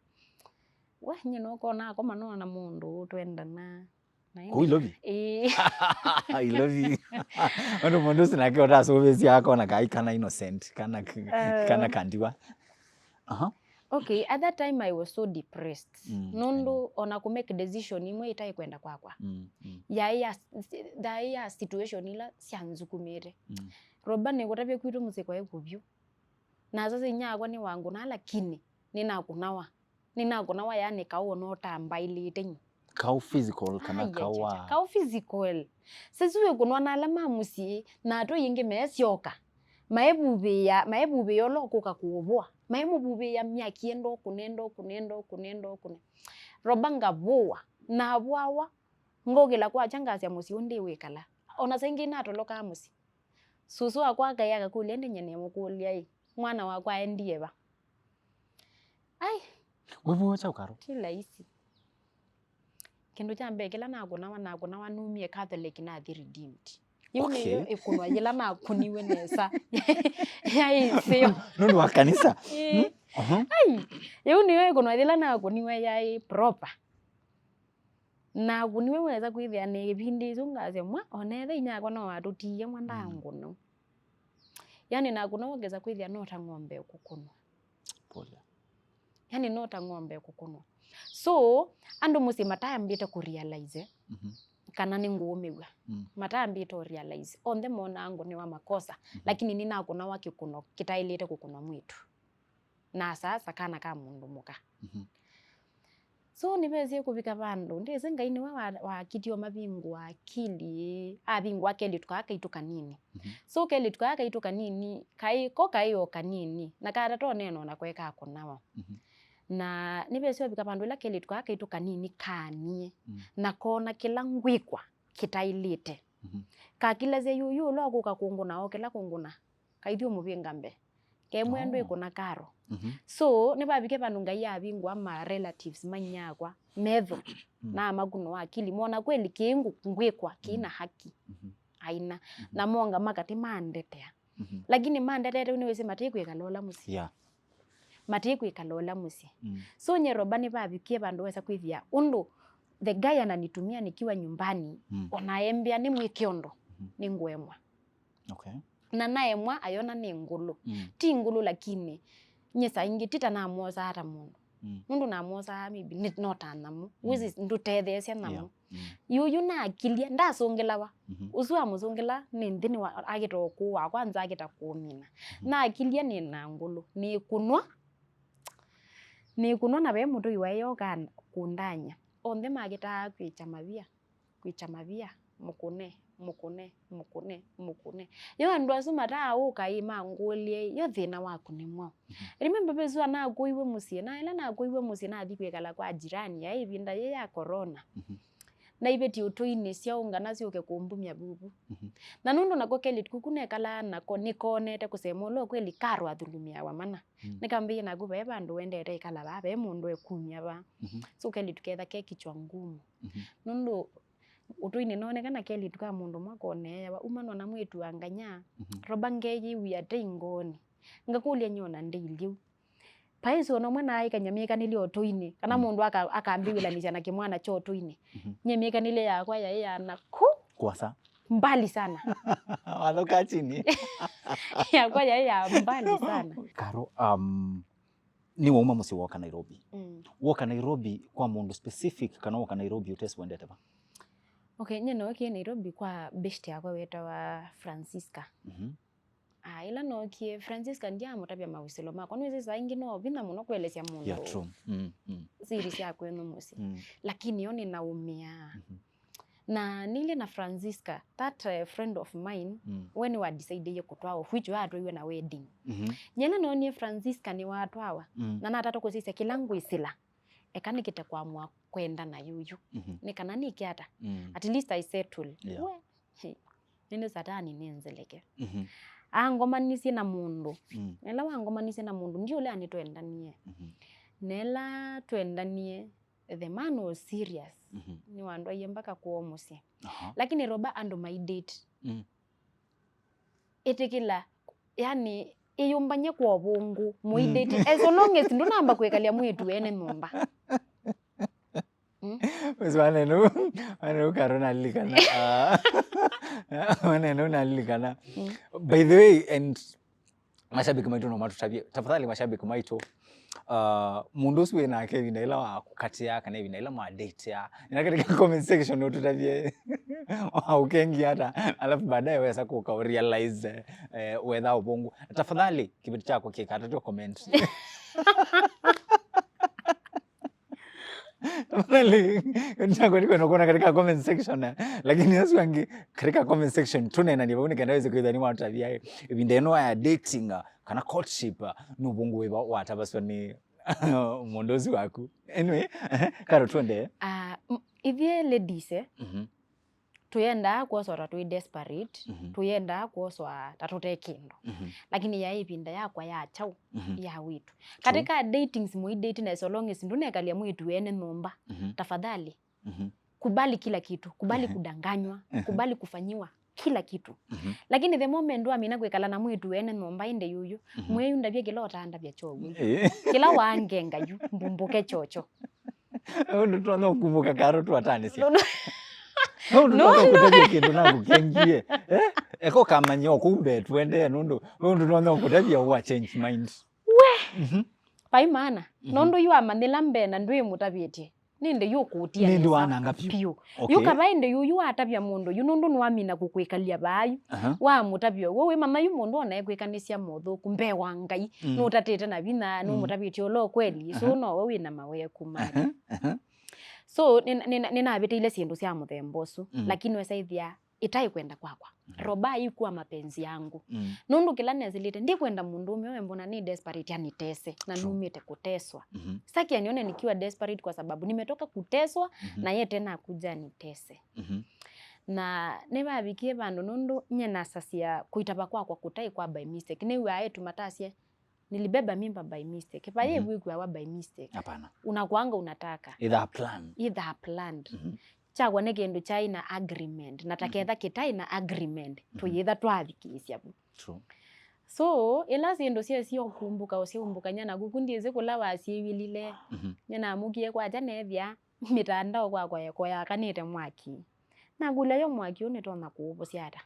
We, nye nokona akoma nona mũndũ ũtwendana. Na Kũu ĩndĩ Ilovi? Ĩĩ. Ilovi. Ũndũ mũndũ ũsu nake ũtasũvĩsya akona kai kana innocent, kana k-, Eh. kana kandiwa. Aha. Okay, at that time I was so depressed. Mm, I know. Nũndũ ona kũ make decision imwe itaĩ kwenda kwakwa. Mm, mm. Yaĩ ya s-, yaĩ ya situation ila syanzukumĩte. Mm. Roba nĩkũtavya kwitũ mũsyĩ kwaĩ kũvyũ. Na sasa inyia wakwa nĩwangũnaa, lakini nĩnakũnawa. Nĩnakũnawa, yani, kaũ ona ũtambaĩlĩte nyi. Kaũ physical kana Ai, kaũ ai, ai, wa ai. Kaũ physical. Sisi wĩkũnwa na ala ma mũsyĩ, na atũi ĩngĩ meesyoka. Maevuvĩĩa, maevuvĩĩa ũla ũkũka kũũvũa. Maemũvuvĩĩa myaki enda ũkũne, enda ũkũne, enda ũkũne, enda ũkũne. Roba ngavũwa, navũawa, ngokĩla kwakya ngasya mũsyĩ ũũ ndĩwĩkala. Ona saa ingĩ natolokaa mũsyĩ. Susu wakwa akaĩ akakũlya, ĩndĩ nyie nĩmũkũlya-ĩ, mwana wakwa aendie va? Ai. Wĩvũwa kyaũ, Caro? Ti laisi. Kĩndũ kya mbee kĩla nakũnawa, nakũnawa numie Catholic nathi redeemed. Yu Okay. Nĩyo ĩkũnwa yĩla nakũniwe nesa. Yaĩ ĩseo. Nũndũ wa kanisa. Ĩĩ. Mhm. Ai, yu nĩyo ĩkũnwa yĩla nakũniwe yaĩ proper. Nakũniwe wesa kwĩthĩa nĩ ĩvindĩ ĩsu ngasya mwa, ona ethĩ inyakwa no atũtiie mwa ndangũnũ. Yani nakũnwa ũkesa kwĩthĩa no ta ng'ombe ũkũkũnwa. Pole. Yani no ta ng'ombe kũkũnwa. So andũ mũsyĩ matambĩte kũrealize Mhm. kana nĩ ngũũmĩw'a. Mm. Matambĩte ũrealize. Onthe monaa ngũnĩwa makosa, lakini nĩnakũnawa kĩkũno kĩtaĩlĩte kũkũnwa mwĩĩtu, na sasa kana ka mũndũ mũka. Mhm. So nĩvesie kũvika vandũ ndĩsĩ Ngai nĩwe wa- wakitie mavingũa akili, avingũa kelĩtu kaa kaitũ kanini. Mhm. So kelĩtu kaa kaitũ kanini kaĩ ko kaĩ o kanini, na katatoneenwa na kweka kũnawa. Mhm. Na nĩvesĩ ovika vandũ ĩla kelĩtu kaa kaitũ kanini kaanie, Mm. na koona kĩla ngwĩkwa kĩtaĩlĩte. Mhm. Kakilasya yuyu ũla ũkũka kũngũna, okĩla kũngũna, kaithyĩ ũmũvĩnga mbee. Kemwĩa Oh. Ndwĩkũna Karo. Mhm. So nĩvavike vandũ Ngai avingũa ma relatives manyakwa metho, Mm. na makunwa akili, mona kweli kĩĩ ngũ- ngwĩkwa kĩĩ na haki. Mhm. Aina. Na monga makati mandetea. Mhm. Lakini mandetete nĩwĩsĩ matikwĩkala ũla mũsyĩ. Yeah. Matikwĩkala ũla mũsyĩ. Mm. So nye Roba nĩvavikie vandũ wesa kwĩthĩa ũndũ the guy ananitumia nikiwa nyumbani, Mm. ona embĩa nĩmwĩke ũndũ, Mhm. nĩngũemwa. Okay. Na naemwa ayona nĩ ngũlũ. Mm. Ti ngũlũ lakini nye saa ingĩ ti ta namwosaa ta mũndũ. Mm. Nũndũ namwosaa maybe nĩ- no ta nyamũ. Wĩsĩ ndũtetheesya nyamũ. Yeah. Mm. Yuyu naakilya, ndasũngĩlawa. Mhm. Ũsu amũsũngĩla nĩ nthĩnĩ wa akĩta ũkũũ wakwa nza akĩta kũũmina. Naakilya nĩ na ngũlũ, nĩkũnwa. Nĩkũnwa na ve mũtũi waĩ yoka kũndany'a. Onthe makĩtaa kwĩkya mavia, kwĩkya mavia, mũkũne, mũkũne, mũkũne, mũkũne. Yo andũ asu mataa ũka ĩ mangũlye, yo thĩna waku nĩ mwaũ? Remember ve sua nakũiwe mũsyĩ, na ĩla nakũiwe mũsyĩ nathi kwĩkala kwa jirani, yaĩ ĩvinda yĩ ya corona. Mhm. Naiveti ũtũinĩ syaũngana syũke kũmbumya vuvu. Mhm. Na nũndũ nako kelĩtu kuku nekalaa nako nĩkonete kũsema ũla ũkweli Karo athulumiawa mana. Mm. Nĩkambĩie naku vaĩ vandũ wendete ĩkala vaa, ve mũndũ ekumya vaa. Mhm. So kelĩtu ketha ke kichwa ngumu. Mhm. Nũndũ ũtũinĩ noonekana kelĩtu ka mũndũ mwa koneeawa, umanwa na mwĩĩtu wa nganya, mhm, Roba ngeyĩw'ĩa tei ngoonĩ. Ngakũlya nyona ndĩilyĩ. Paĩsĩ ona ũmwe naaĩkany'a myĩkanĩlye ũtũinĩ, kana, mm, mũndũ aka-, akambĩw'ĩlanĩsya na kĩmwana kya ũtũinĩ. Mhm. Nye myĩkanĩlye yakwa yaĩ ya naku. Kwasa. Mbali sana. Wathoka chini. Yakwa yaĩ ya mbali sana. Karo, um, nĩwauma mũsyĩ woka Nairobi. Mm. Woka Nairobi kwa mũndũ specific, kana woka Nairobi ũtesi wendete va? Okay, nye nookie Nairobi kwa beshte yakwa wetawa Francisca. Mhm. Ah, ĩla nookie, Francisca ndiamũtavya mawĩsĩlo makwa. Nĩwĩsĩ saa ingĩ no vinya mũno kũelesya mũndũ, yeah, true, mm, mm, siri sya kwenyu mũsyĩ. Mm. Lakini yo nĩnaũmĩaa. Mhm. Na nĩilye na Francisca, that, eh, friend of mine, mm, we nĩwadisaidie kũtwawa, of which we atwaiwe na wedding. Mhm. Nyena noonie Francisca nĩwatwawa, mm, na natata kũsisya kĩla ngwĩsĩla, eka nĩkĩte kwamũa kwenda na yuyu. Mhm. Nĩ kana nĩke ata? Mm. At least I settle. Yeah. We, hey, nĩnĩ satani nĩ nzeleke. Mhm. Angomanisye na mũndũ. Mm. Ela wangomanisye na mũndũ, ndiũlea nĩtwendanie. Mhm. Nela twendanie, the man was serious. Mhm. Nĩwandwaie mpaka kwoo mũsyĩ. Aha. Lakini Roba andũ maidate. Mm. Ĩtĩkĩla, yani, ĩyũmbany'e kwa ũvũngũ, mũidate. Mm. As long as ndũnamba kwĩkalya mwĩĩtu ene nyũmba. Mm. Wĩsĩ wanenu, wanenu Karo nalilikana. Ah. Wanenu nalilikana. Mm. By the way, and mashabiki maitũ no matũtavye. Tafadhali mashabiki maitũ, uh, mũndũ ũsu wĩ nake ĩvinda ĩla wa kũkatĩa kana ĩvinda ĩla mwa date ya. Na katika comment section ũtũtavye wa ũkengi ata. Alafu baadaye wesa kũka ũrealize, eh, wetha ũvũngũ. Tafadhali kĩveti kyako kĩkatatwa comment. Tafadhali, kĩveti kyako nĩkwenda kuona katika comment section, eh. Lakini asu angĩ katika comment section tũneenanie vau nĩkenda wĩse kwĩthĩa nĩwatũtavya, eh, ĩvinda ĩno ya dating, ah, kana courtship, ah, nĩ ũvũngũ wĩva watavaswa nĩ mũndũ ũsu waku. Anyway, Karo, tuende. Ah, m-, ithyĩ ladies, eh, mhm, tũyendaa kwoswa ta twĩ desperate, mhm, tũyendaa kwoswa ta tũte kĩndũ. Mhm. Lakini yaĩ ĩvinda yakwa ya kyaũ, mhm, ya wĩĩtu. True. Katika datings mũidate na so long as ndũnekalya mwĩĩtu ene nyũmba, mhm, tafadhali, mhm, kubali kila kitu, kubali, mhm, kudanganywa, mhm, kubali kufanyiwa. kila kitu. Mhm. Lakini the moment wamina kwĩkala na mwĩĩtu wene nyũmba ĩndĩ yuyu, mhm, mwĩĩu ndavye kĩla ũtandavya kyowu. Eh. Kĩla wangenga yu, mbumbũke chocho. Ũndũ tũtonya kũvuka karo twatanĩsya. No, no. No, ũndũ no, tũtonya no. Kũtavya kĩndũ na kũkengie. Eh? Eko kamanya o kũu mbee tuendee nũndũ, ũndũ tũtonya kũtavya wa change mind. We! Mhm. Vai maana. Mhm. Nũndũ yu amanyĩla mbee na ndwĩmũtavĩtye. Nĩndĩ yu ũkũtia nĩndĩ nesa wananga piũ. Piũ. Okay. Yu kava ĩndĩ yu, yu watavya mũndũ yu nũndũ nĩwamina kũkwĩkalya vaa yu. Aha. Wamũtavya ũw'o, wĩmanya yu mũndũ ona ekwĩkanĩsya mothũku mbee wa Ngai. Mm. Nũtatĩte na vinya, mm, nũmũtavĩtye ũla ũkweli. So, aha, nowe wĩna maweku make. Aha, aha. So, nĩna-, nĩna-, nĩnavĩtĩile syĩndũ sya mũthemba ũsu, mm, lakini wesa ĩthĩa ĩtaĩ kwenda kwakwa. Mhm. Roba haikuwa mapenzi yangu. Mm. Nũndũ kĩla nesĩlĩte, ndikwenda mũndũũme ũyũ mbona nĩ desperate anitese, na, true, numĩte kũteswa. Mhm. Sitaki anione nikiwa desperate kwa sababu nimetoka kuteswa, mhm, na yeye tena akuja anitese. Mhm. Na nĩvavikie vandũ nũndũ nye nasasya kũitava kwakwa kũtaĩ kwa by mistake. Nĩw'aa eĩtu matasye, "Nilibeba mimba by mistake." Vai, mhm, ĩvu ĩkwĩawa by mistake. Hapana. Unakuanga unataka. Either planned. Either planned. Mhm. Kyakwa nĩ kĩndũ kyaĩ na agreement, na ta, mhm, ketha kĩtaĩ na agreement, mhm, tũyĩtha twavikĩĩsya vu. True. So, ĩla syĩndũ syesya ũkumbũka, ũsyaumbũkany'a na kuku ndyĩsĩ kũla wasyĩw'ĩlile. Mhm. Nĩnamũkie kwakya neethĩa mĩtandao kwakwa yeko yakanĩte mwaki. Nakũlya yo mwaki ũũ nĩtonya kũũvosya ata?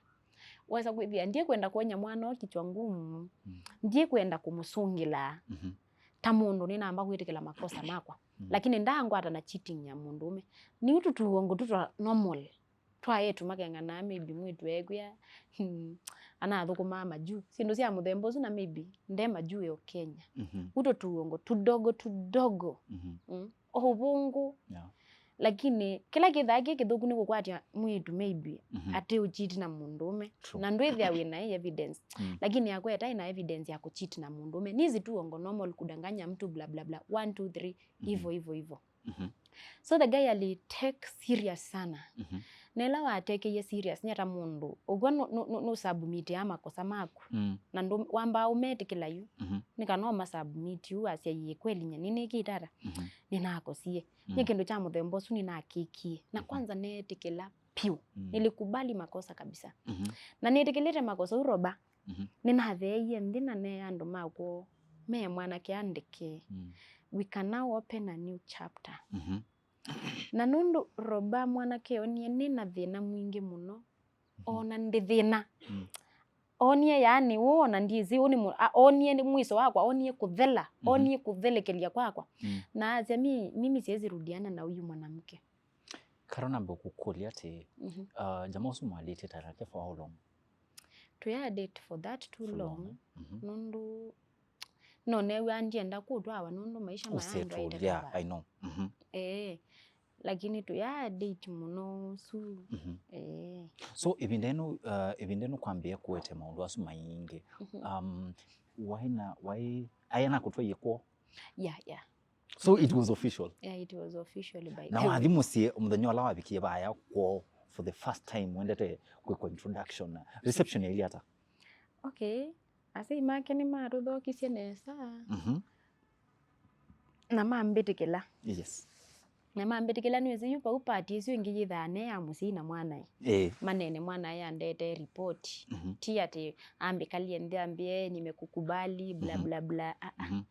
Wesa kwĩthĩa ndikwenda kwony'a mwana ũũ kichwa ngumu. Mm. Ndikwenda kũmũsũngĩla. Mhm. Ta mũndũ nĩnamba kwĩtĩkĩla makosa makwa. Mm. Lakini ndaangwata na cheating ya mũndũũme. Nĩu tũtuongo tũtwa normal. Twa eĩtu makenganaa, maybe mwĩĩtu ekwĩa, hmm, anathũkũmaa majuu. Syĩndũ sya mũthemba ũsu na maybe nde majuu eo Kenya. Mhm. Uto tuongo tudogo tudogo. Mhm. Mm. O ũvũngũ. Yeah. Lakini kĩla kĩthaa kĩ kĩthũku nĩ kũkwatya mwĩĩtu maybe, mhm, atĩ ũcheat na mũndũũme. True. Na ndwĩthĩa wĩ na evidence. Mm. Lakini yakwa ĩtaĩ na evidence ya kũcheat na mũndũũme. Nĩ hizi tuongo normal, kudanganya mtu, bla, bla, bla. One, two, three. Mhm. Hivyo, hivyo, hivyo. Mhm. So the guy ali take serious sana. Mhm. Na ĩla watekeie serious, nĩ ata mũndũ ũkw'a nũ-, nũ-, nũ-, nũsubmit ya makosa maku. Mm. Na ndũ-, wambaa ũmetĩkĩla yu. Mhm. Nĩ kana ũmasubmit yu asya, "Ĩĩ, kweli nye nĩnĩkĩte ata? Mhm. Nĩnakosie." Mm. Nĩ kĩndũ kya mũthemba ũsu nĩnakĩkie. Na, mhm, kwanza neetĩkĩla piũ. Mm. Nilikubali makosa kabisa. Mhm. Na nĩtĩkĩlĩte makosa ũu Roba. Mhm. Nĩnatheeie nthĩ na neea andũ ma kwoo me mwanake andĩke. Mm. We can now open a new chapter. Mhm. Na nũndũ Roba mwanake onie nĩ na thĩna mwingĩ mũno, mhm, ona ndi thĩna. Mm. Onie yaani ũũ ona ndyĩsĩ ũũ nĩ mũ-, a-, onie nĩ mwiso wakwa, onie kũthela, mhm, onie kũthelekelya kwakwa. Mm. Na asya, "Mi-, mimi siwezi rudiana na huyu mwanamke." Karo nambe kũkũlya atĩ, mhm, uh, jamaa ũsu mwalĩtie ta nake for how long? Tũya date for that too long. For long, eh? Mhm. Nũndũ no neew'aa ndyenda kũtwawa nũndũ maisha maya andũ aitata. Yeah, I know. Mhm. Eh, lakini tũya date mũno ũsu. Mhm. Eh. So, ĩvinda ĩno, uh, ĩvinda ĩno kwambĩĩa kũete maũndũ asu maingĩ, mhm, um, waĩ na, waĩ, aĩ anakũtwaie kwoo? Yeah, yeah. So it was official. Yeah, it was official by the way. Na wathi mũsyĩ mũthenya ũla wavikie vaya kwoo for the first time, wendete kwĩkwa introduction, reception yailyĩ ata? Okay. Asyai make nĩmatũthokisye nesa. Mhm. Na mambĩtĩkĩla. Yes. Na mambĩtĩkĩla nĩwĩsĩ yu vau part ĩsu ĩngĩ yĩthaa ne ya mũsyai na mwanae. Ĩĩ. Manene mwanae andete report. Mhm. Ti atĩ ambĩkalye nthĩ ambĩe, "Nimekukubali, bla, mhm, bla, bla." Ah, ah. Mhm.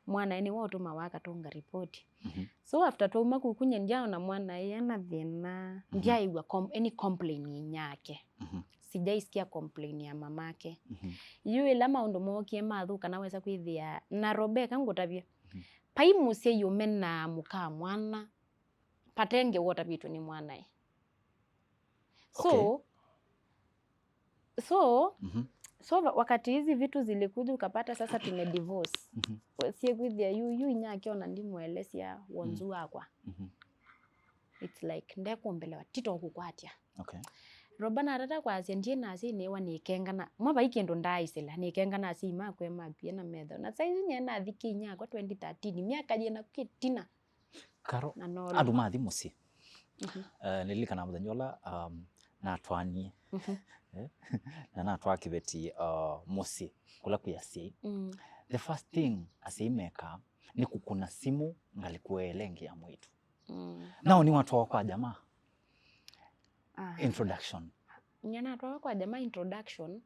Mwanae nĩwe ũtũmawa akatũnga report. Mhm. So after twauma kuku nye ndyaona mwanae ena thĩna, mhm, ndyaaĩw'a com-, any complain inyake. Mhm. Sijaisikia complain ya mamake. Mhm. Yu ĩla maũndũ mookie mathũka nawesa kwĩthĩa na Rebecca ngũtavye. Mhm. Vai mũsyai ũmenaa mũka mwana, patenge wotavĩtwe nĩ mwanae. So, okay. So, mhm, so wa-, wakati hizi vitu zilikuja ukapata sasa tumedivorce. Mhm. Siekwĩthĩa yu, yu inyake ona ndimũelesya wonzu, mm, wakwa. Mhm. It's like, ndekũmbelewa, tito kũkwatya. Okay. Roba natata kwasya, ndiĩ nasya inĩwa nĩkengana. Mwa vai kĩndũ ndaaisĩla, nĩkengana asyai makwe makwie na metho. Na saizi nye nathi kĩ inyakwa twenty thirteen, myaka yĩna kĩtina. Karo, na nolo. Andũ mathi mũsyĩ. Mhm. Eh, nĩlilikana mũthenya ũla, um, natwanie. Mhm. Eh, na natwaa kĩveti, uh, mũsyĩ, kũla kwĩ asyai. Mm. The first thing asyai mekaa nĩ kũkũna simũ ngalĩko ĩla ĩngĩ ya mwĩĩtu. Mm. Nao nĩwatwawa kwa jamaa. Ah. Introduction. Nyie natwawa kwa jamaa introduction,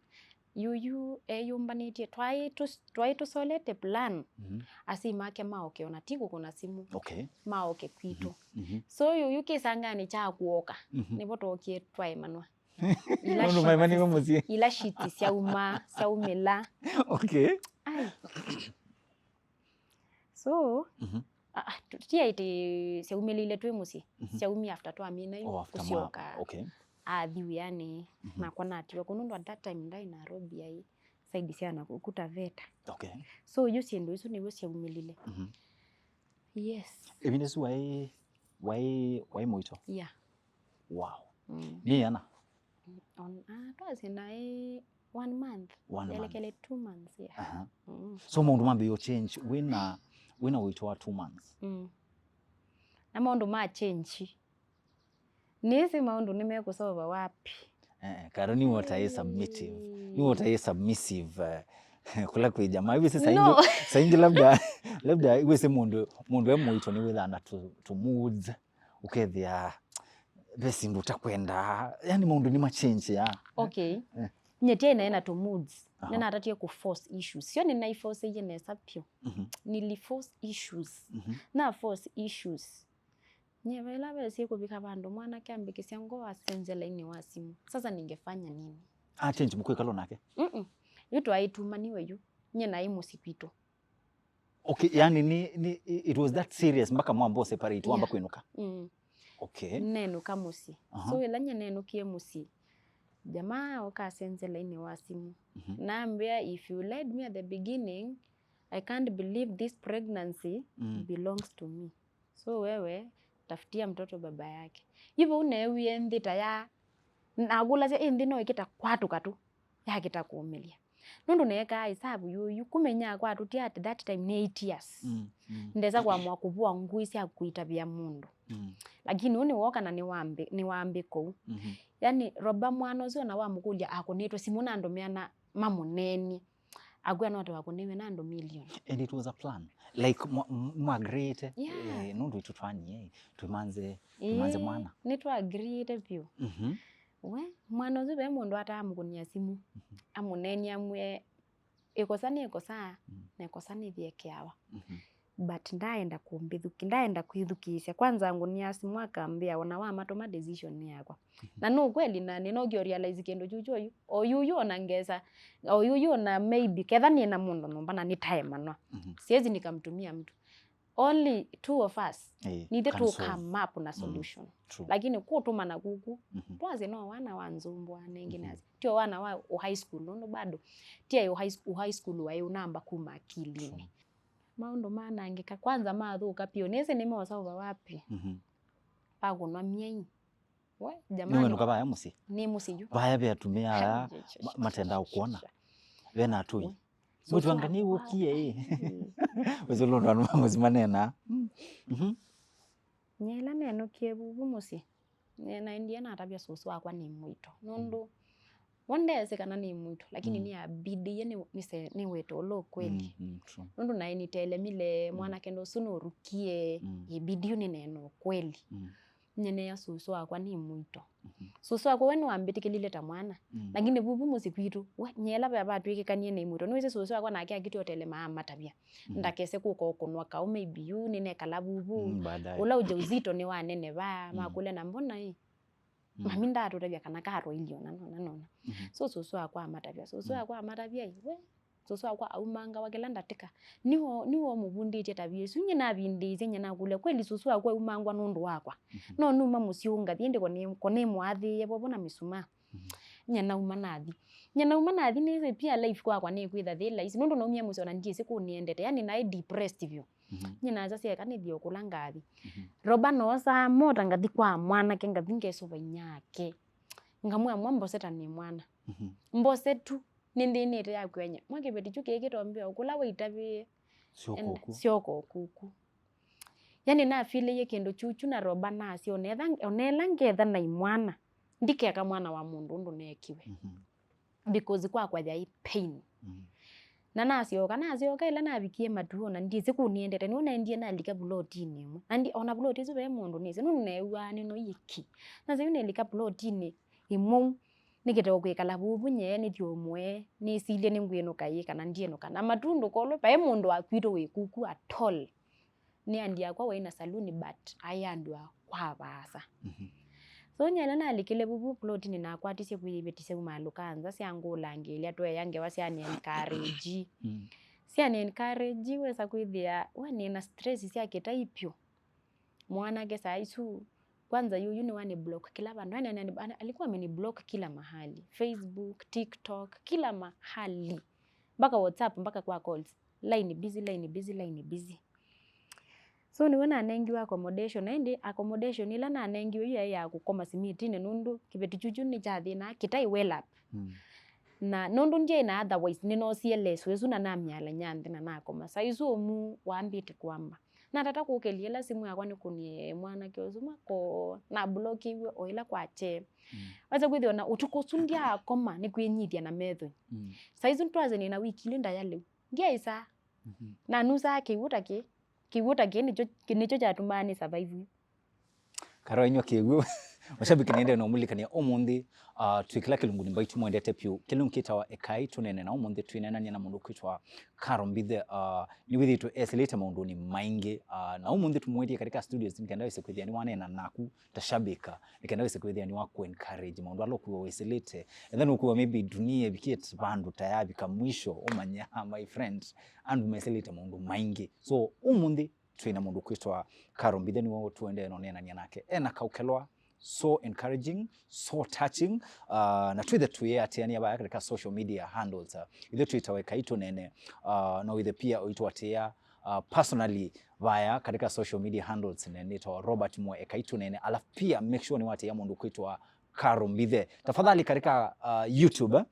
yuyu eyũmbanĩtye, twaĩ tũ-, twaĩ tũsolete plan. Mhm. Asyai make maoke, ona ti kũkũna simũ. Okay. Maoke kwitũ. Mhm. Mhm. So yuyu kĩsanganĩ kya kũoka, mhm, nĩvo twokie twaemanwa. Ila Nũndũ maemanĩwe sheets, mũsyĩ. Ila sheets syauma, syaumĩla. Okay. Ai. So, mhm, ah, ah, tu-, ti aĩtĩ syaumĩlĩile twĩ mũsyĩ. Mhm. Syaumie after twamina yu. Oh, after mwa-, kũsyoka. Okay. Athi wĩanĩ, mhm, nakwa natiwa kũu nũndũ at that time ndaĩ Nairobi, aĩ side sya Nakuru, Taveta. Okay. So, yu syĩndũ isu nĩw'o syaumĩlile. Mhm. Yes. Ĩvinda ĩsu waĩ, waĩ, waĩ mũito? Yeah. Wow. Mm. Myei ĩana? On, ah, twasye naĩ one month. One month. Elekele two months, yeah. Aha. Mm. So maũndũ mambĩĩe change wĩna, wĩna ũito wa two months? Mm. Na maũndũ ma change. Nĩsĩ maũndũ nĩmekũsolva wapi? Eh, Karo, nĩ wota ĩ submissive. Nĩ wota ĩ submissive, eh, kũla kwĩ jamaa. Iwĩsĩ saa ingĩ, no, saa ingĩ labda, labda iwĩsĩ mũndũ, mũndũ e mũito nĩwĩthaa na tũ, tũ moods, ũkethĩa ve syĩndũ ũtakwenda. Yani maũndũ nĩ ma change ya. Okay. Eh. Nyie ti aĩ naĩ na tũ moods. Aha. Nĩnatatie kũ force issues. Sio nĩnaiforceie nesa vyũ. Mhm. Nili force issues. Mhm. Na force issues. Nyie vaĩla vesie kũvika vandũ mwanake ambĩkĩsya ngoo asenzya lainĩ wa simũ. Sasa ningefanya nini? A change mũkwĩkala nake? Mm-mm. Yu twaĩtumaniwe yu. Nyie naĩ mũsyĩ kwitũ. Okay, yani ni, ni, it was that serious mpaka mwamba separate, wamba, yeah, kwĩnũka? Mm. Okay. Nenũka mũsyĩ. Aha. So ĩla nyie nenũkie mũsyĩ, jamaa oka asenzya lainĩ wa simũ. Mhm. Nambĩa, "If you lied me at the beginning, I can't believe this pregnancy, mm, belongs to me. So wewe, tafutia mtoto baba yake." Yu vau neewie nthĩ ta ya, nakũlasya, "Ĩ nthĩ no ĩkĩta kwatũka tu, yakĩta kũũmĩlya." Nũndũ neekaa ĩsavu yuyu, kũmenya kwatũtia at that time nĩ eight years. Mm, mm. Ndesa kũamũa kũvũa ngũĩ sya kũitavĩa mũndũ. Mm. Lakini ũũ nĩwooka na nĩwambĩ-, nĩwambĩ kũu. Mhm. Yani, Roba mwana ũsu ona wamũkũlya akũnĩtwe simũ na andũ meana mamũneenie. Akwĩa no ta wakũnĩwe na andũ million. And it was a plan. Like, mwa-, m-, mwa agreeĩte, yeah, eh, nũndũ itũ twanie, eh, tũmanze, tũmanze, ĩĩ, mwana. Nĩtwa agreeĩte vyũ. Mhm. We, mwana ũsu ve mũndũ ataamũkũnĩa simũ, mhm, amũneenie amwĩe, "Ĩkosa nĩ ĩkosa, mm, na ĩkosa nĩthĩekeawa." Mhm. But ndaenda kũmbĩthũkĩ-, ndaenda kwĩthukĩĩsya. Kwanza ngũnĩa simũ akambĩa, ona wamatũma decision nĩ yakwa. Mhm. Na nĩ ũkweli, na nĩnookie realize kĩndũ kyu kyoyu. O yuyu ona ngesa, o yuyu ona maybe, ketha nĩ na mũndũ nyũmba na nĩtaemanwa. Mhm. Siwezi nikamtumia mtu. Only two of us. Eh, nithe can tu solve. Come up na, mm, solution. True. Lakini kũtũmana kuku, mhm, twasye no wana wa nzumbwa nengi, mhm, nasi. Tio wana wa u high school, nũndũ bado. Tia u high, u high school waĩ ũnamba kuma akilinĩ. True. Maũndũ manangĩka, kwanza mathũka piũ. Nĩsĩ nĩmeũsaũva wapi? Mhm. Pakũnwa myei. We, jamani. Nĩwenũka vaya mũsyĩ? Nĩ mũsyĩ yu. Vaya ve atumĩa aya, ai, ai, ai, ma-, matendaa ũkwona. Ve na atũi. We. Mwĩtu anga nĩwũkie ĩ? Mm. Wĩsĩ ũlũ andũ ma mũsyĩ maneenaa. Mm. Mhm. Nyie ĩla nenũkie vuvu mũsyĩ, nĩ-, naendie natavya sũsũ wakwa nĩ mũito. Nũndũ, mm, we ndeesĩ kana nĩ mũito, lakini, mm, nĩyabidiie nĩ, nĩse-, nĩwete ũla ũkweli. Mm, mm, true. Nũndũ naĩ nĩtelemile, mm, mwanake ũsu nũrukie, mm, ibidi yu nĩneena ũkweli. Mm. Nyeneea sũsũ wakwa nĩ mũito. Mhm. Sũsũ wakwa we nĩwambĩtĩkĩlile ta mwana. Mm. Lakini vuvu mũsyĩ kwitũ, we, nyie ĩla ve vatw'ĩkĩkanie nĩ mũito. Nĩwĩsĩ sũsũ wakwa nake akĩtĩ ũtelema amatavya. Mhm. Ndakese kũka ũkũnwa kaũ, maybe yu nĩnekala vuvu. Mm, baadaye. Ũla ujauzito nĩwaneneva, mm, makũlya na mbona ĩ? Mm. Mami ndaatũtavya kana katwailye ũna nona nona. Mhm. So sũsũ wakwa amatavya. Sũsũ, mm, wakwa amatavya ĩ, we, sũsũ wakwa aumangawa kĩla ndatĩka. Nĩwe, nĩwe ũmũvundĩtye tavia ĩsu. Nyie navindĩĩsye, nyie nakũlya, kweli sũsũ wakwa aumangwa nũndũ wakwa? Mhm. No numa mũsyĩ ũngathi, ĩndĩ ko nĩ, ko nĩmũathĩĩe vovo na mĩsumaa. Mhm. Nyie nauma nathi. Nyie nauma nathi, nĩsĩ pia life kwakwa nĩkwĩtha thĩ laisi. Nũndũ naumie mũsyĩ ona ndyĩsĩ kũũ nĩendete. Yani naĩ depressed vyũ. Mhm. Nyie nasya syeka nĩthie o kũla ngathi. Mhm. Roba noosaa mota ngathi kwa mwanake, ngathi ngesũva inyake. Ngamwĩa, "Mwa mbose ta nĩ mwana." Mhm. Mbose tu. Nĩnthĩnĩte ya kwĩany'a. Mwa kĩveti kyu kĩĩ kĩtombĩa o kũla waitavĩĩe. Syoka ũku. Syoka ũku. Yani nafilĩie kĩndũ kyu kyu na Roba nasya, onetha, onela ngetha na imwana, ndikeka mwana wa mũndũ ũndũ neekiwe. Mhm. Because kwakwa yaĩ pain. Mhm. Na nasyoka, nasyoka ĩla navikie matuo na ndyĩsĩ kũũ nĩendete, nĩw'o naendie nalika vulotinĩ ĩmwe. Na ndi, ona vuloti ĩsu ve mũndũ nĩsĩ, nũndũ neew'aa nĩnoie ki. Nasya yu nĩlika vulotinĩ ĩmwe. Nĩkĩte o kwĩkala vuvu nyie, nĩthyũmũe, nĩsilye nĩngwĩnũka ĩ kana ndyĩnũka. Na matu ndũkolwe, vai mũndũ wa kwitũ wĩ kuku at all. Nĩ andi yakwa waĩ na saluni, but aĩ andũ a kwa vaasa. Mhm. So, nyie ĩla nalikile vuvu plotinĩ, nakwatisye kwĩvĩtisya umaalũka nza sya ngũlangĩlya, tweea ngewa sya ni encourage. Mm. Sya ni encourage, wesa kwĩthĩa we nĩ na stress sya kĩtai vyũ. Mwanake saa isu, kwanza yuyu nĩ wani block kila vandu. Yani, yani, yani, alikuwa ameni block kila mahali. Facebook, TikTok, kila mahali. Mpaka WhatsApp, mpaka kwa calls. Line busy, line busy, line busy. So nĩwe nanengiwe accommodation. Na ĩndĩ accommodation ĩla nanengiwe yu yaĩ ya kũkoma simitinĩ nũndũ kĩveti kyukyu nĩkyathĩnaa kĩtai well up. Mm. Na nũndũ ndyaĩ na otherwise, nĩnoosie leso ĩsu na namyalany'a nthĩ na nakoma. Saa isu ũmu wambĩte kwamba. Natata kũkĩlya ĩla simũ yakwa nĩkũnie mwanake ũsu mako, nablokiw'e o ĩla kwakye. Mm. Wasa kwĩthĩwa na ũtukũ ũsu ndyaakoma nĩ kwĩnyithya na methũnĩ. Mm. Saa isu twasye nĩ na wiki ilĩ ndaya lĩu. Ndyaĩsaa. Mhm. Na nusaa kĩw'ũ ta kĩ. Kĩw'ũ ta kĩ nĩkyo, nĩkyo kyatumaa nĩ survive. Karo inywa kĩw'ũ. Mashabiki nĩende na ũmũlikania ũmũnthĩ, uh, twĩ kĩla kĩlungu nĩ mbaitũ mwendete pyũ. Kĩlungu kĩtawa Ekai Tũneene, na ũmũnthĩ twĩneenany'a na mũndũ kwĩtwa Karo Mbithe. Uh, nĩwĩthĩĩtwe esĩlĩte maũndũnĩ maingĩ. Uh, na ũmũnthĩ tũmwetie katika studios nĩkenda wĩse kwĩthĩa nĩwaneena naku ta shabiki. Nĩkenda wĩse kwĩthĩa nĩwaku encourage maũndũ ala ũkwĩwa wĩsĩlĩte. And then ũkwĩwa maybe dunia ĩvikĩte vandũ ta yavika mwisho, ũmanya, my friend, andũ mesĩlĩte maũndũ maingĩ. So, ũmũnthĩ twĩ na mũndũ kwĩtwa Karo Mbithe, nĩwe tũendee na ũneenany'a nake. Ena kaũkelwa so encouraging, so touching, uh, na twĩthe tũyĩatĩanĩa vaya katika social media handles. Uh, ithe twĩtawa Ekai Tũneene, uh, na wĩthe pia ũitũatĩa, uh, personally vaya katika social media handles, ne nĩtawa Robert Mwe Ekai Tũneene, alafu pia make sure nĩwatĩa mũndũ kwĩtwa Karo Mbithe. Tafadhali katika, uh, YouTube, eh?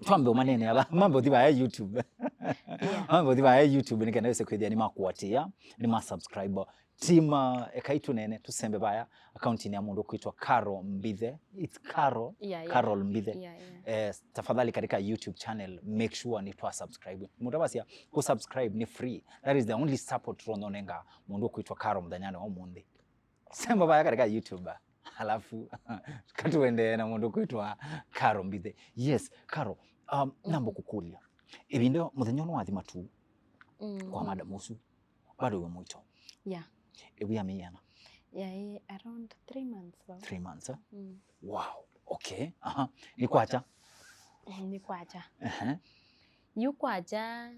Twambe ũmanene ava, mambe ũthi vaya YouTube. Yeah. Mambe ũthi vaya YouTube, nĩkenda wĩse kwĩthĩa nĩmakũatĩa, nĩma subscribe. Team, uh, Ekai Tũneene, tũsembe vaya, akauntinĩ ya mũndũ kwĩtwa Karo Mbithe. It's Karo, yeah, yeah. Carol Mbithe. Yeah, yeah. Eh, tafadhali katika YouTube channel, make sure nĩ twa subscribe. Mũtavasya, kũ subscribe nĩ free. That is the only support tũnonenga mũndũ kwĩtwa Karo mũthenyanĩ wa ũmũnthĩ. Semba vaya katika YouTube. Alafu, katuendee na mũndũ kwĩtwa Karo Mbithe. Yes, Karo, um, namba kũkũlya. Ĩvinda mũthenya ũno wathi matu, mm, kwa madam ũsu, bado wĩ mũito? Yeah. Ĩwia mĩana? Yeah, around three months vau. Three months, eh? Mm. Wow. Okay. Aha. Nĩ kwakya? Eh, nĩ kwakya. Aha. Yu kwakya,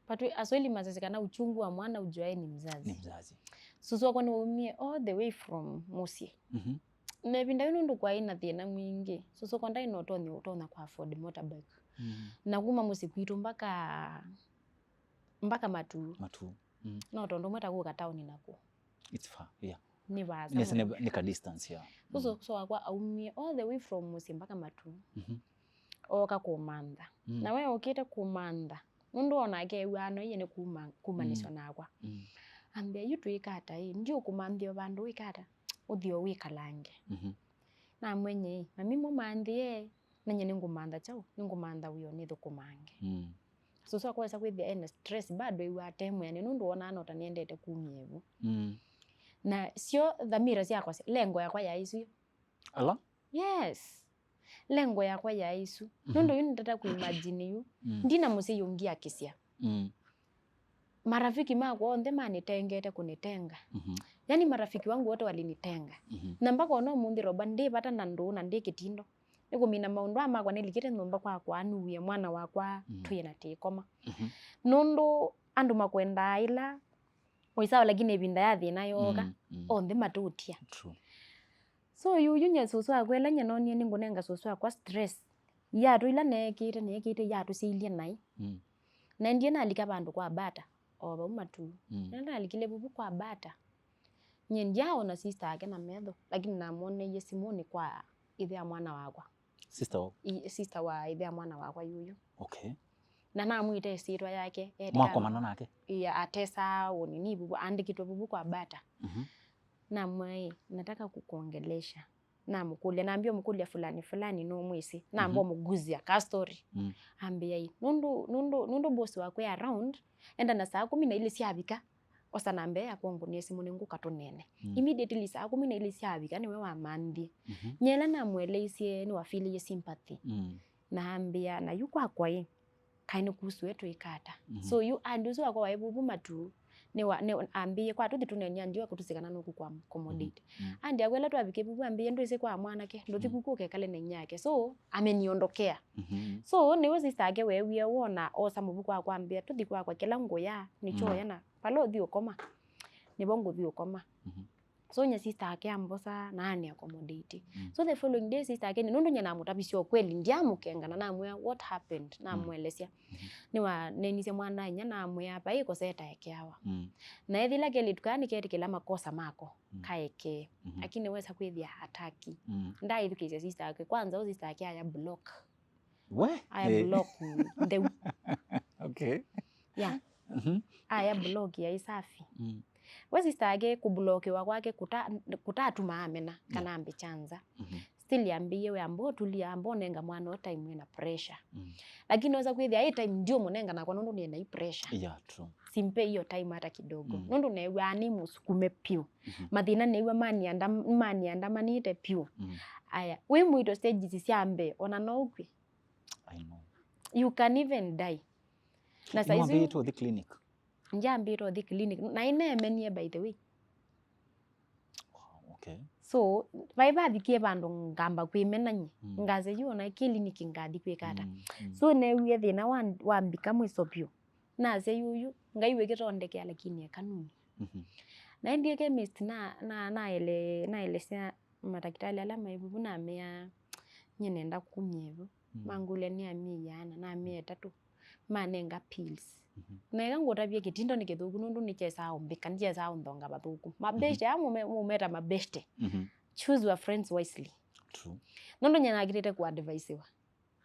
but Waswahili masasya kana uchungu wa mwana ujuae ni mzazi. Ni mzazi. Susu wakwa nĩwaumie all the way from mũsyĩ. Mhm. Na ĩvinda yĩu nũndũ kwaĩ na thĩna mwingĩ, susu wakwa ndaĩ na ũtonyi ũtonya kũ afford motorbike. Mm. Na kuma mũsyĩ kwitũ mpaka, mpaka Matuu. Matuu. Mm. No tondũ ũmwe ta kũka taoni naku. It's far, yeah. Nĩ vaasa. Yes, mũno. Nĩ, nĩ ka distance, yeah. Susu, mm, susu wakwa aumie all the way from mũsyĩ mpaka Matuu. Mhm. Ooka kũmantha. Mm. Na we okĩte kũmantha, nũndũ onake ew'aa anoie nĩ kuma, kumanĩswa, mm, nakwa. Mm. Ambĩa, "Yu twĩka ata ĩ? Ndiũkũmanthĩa o vandũ wĩka ata? Ũthi o wĩkalange." Mhm. Namwĩa, "Ĩ, mami mũmanthĩe, na nyie nĩngũmantha kyaũ? Nĩngũmantha wĩoo nĩthũkũmange." Mm. Susu wakwa wesa kwĩthĩa ena stress, bado ew'aa ate mwĩanĩe, nũndũ wonaa no ta nĩendete kumya ĩvu. Mm. Na syo dhamira syakwa, lengo yakwa yaĩ isu. Ala? Yes. Lengo yakwa yaĩ isu. Mhm. Nũndũ yu nĩtata kũimagine yu. Mm. Ndina mũsyai ũngĩ akĩsya. Mm. Marafiki makwa onthe manĩtengete kũnĩtenga. Mhm. Yani marafiki wangu wote walinitenga. Mhm. Na mpaka ona ũmũnthĩ Roba ndĩ vata na ndũũ na ndĩ kĩtindo. Nĩkũmina maũndũ aa makwa nĩlikĩte nyũmba kwakwa, nuwie mwana wakwa, mm, twĩ na tĩkoma. Mhm. Nũndũ andũ makwendaa ĩla ũisawa, lakini ĩvinda ya thĩna yooka, mm, mm, onthe matũtia. True. So, yu, yu nye susu wakwa, ĩla nye nonie nĩngũnenga susu wakwa stress. Iatũ ila neekĩte, neekĩte iatũ syailye naĩ. Mm. Naendie nalika vandũ kwa Bata, o vau Matuu. Mm. Na nalikile vuvu kwa Bata. Nye ndyaona sister yake na metho, lakini namwoneie simũnĩ kwa ithe ya mwana wakwa. Sister wa? I, sister wa ithe ya mwana wakwa yuyu. Okay. Na namwĩta ĩsyĩtwa yake, eetĩkana. Mwakomana nake? Ĩa, atesaa ũnini vuvu, andĩkĩtwe vuvu kwa Bata. Mhm. Namwĩa, "Nataka kukuongelesha." Namũkũlya, nambia ũmũkũlya fulani fulani nũmwĩsĩ. Namba, mhm, ũmũguzia ka story. Mm. Ambĩa, "Ĩ, nũndũ, nũndũ, nũndũ boss waku e around, enda na saa kũmi na ilĩ syavika, Osa namba ĩyo yakwa ũngũnĩe simũ nĩngũka tũneene. Mm. Immediately saa kũmi na ilĩ syavika nĩwe wamanthie. Mhm. Nyie ĩla namũeleisye nĩwafeelie sympathy. Mm. Na ambĩa, na yu kwakwa ĩ, kaĩ nĩkusue twĩka ata? Mhm. So yu andi ũsu wakwa waĩ vuvu matu, nĩwa-, nĩ-, ambĩie kwa tũthi tũneene andi wa kũtũsĩkana nũkũ kwa accommodate. Mhm. Mm. Andi akwa ĩla twavikie vuvu ambĩie, "Ndwĩsĩ kwa mwanake, ndũthi, mm, kuku ũkekale na inyake." So ameniondokea. Mhm. So nĩwe sister ake weewie wona osa mũvuko wakwa ambĩa, "Tũthi kwakwa, kĩla ngũya nĩkyoya, mm, na vala ũthi ũkoma, nĩvo ngũthi ũkoma." Mhm. So nye sister ake ambosa na ani accommodate. Mm. So the following day sister ake, nĩ nũndũ nye namũtavisye ũkweli, ndiamũkenga na namwĩa what happened, mm, namũelesya. Mhm. Nĩwaneenisye mwana-a-inyia namwĩa vai ĩkosa ĩtaekeawa. Mm. Na ethĩla kelĩtu kaa nĩketĩkĩla makosa mako, mm, kaekee. Mhm. Lakini nĩwesa kwĩthĩa ataki. Mm. Ndaaĩthukĩĩsya sister ake. Kwanza ũ sister ake aya block. We? Aya, eh, block ntheu. Okay. Yeah. Mhm. Aya block ya isafi. Mm. We sister ake kũblokiwa kwake kũta-, kũtatuma amena kana, yeah, ambĩkya nza. Mhm. Still ambĩie we amba ũtulia, amba ũnenga mwana o time wĩna pressure. Mm. Lakini wesa kwĩthĩa ĩ time ndiũmũnenga nakwa nũndũ nĩna i pressure. Yeah, true. Simpe hiyo time hata kidogo. Mm. Nũndũ neew'aa nĩ mũsukume piũ. Mhm. Mathĩna neew'a manianda-, maniandamanĩte piũ. Mm. Aya, wĩ mũito stages sya mbee, ona no ũkw'e. I know. You can even die. Na saizi nĩwambĩĩte ũthi clinic? Ndyambĩĩte ũthi clinic. Na ineemenie, by the way. Wow, okay. So, vai vathikie vandũ ngamba kwĩmena nye. Mm. Ngase yu ona clinic ngathi kwĩka ata. Mm, mm. So, neewie thĩna wa, wambika mwiso vyũ. Nasya, "Yuyu, Ngai wĩkĩtondekea, lakini eka nunye." Mhm. Naendie chemist na, na, naele-, naelesya matakitali ala maĩ vuvu, namea, "Nye nenda kumya ĩvu." Mm. Mangũlya nĩ amie iana, namea ĩtatũ. Manenga pills. Mhm. Na eka ngũtavye kĩtindo nĩ kĩthũku nũndũ nĩkyesaa ũmbĩka, ndikyesaa ũnthonga vathũku. Mabeshte, mhm, aa mũme-, mũmeta mabeshte. Mhm. Choose your friends wisely. True. Nũndũ nye nakĩlĩte kũadvaisiwa.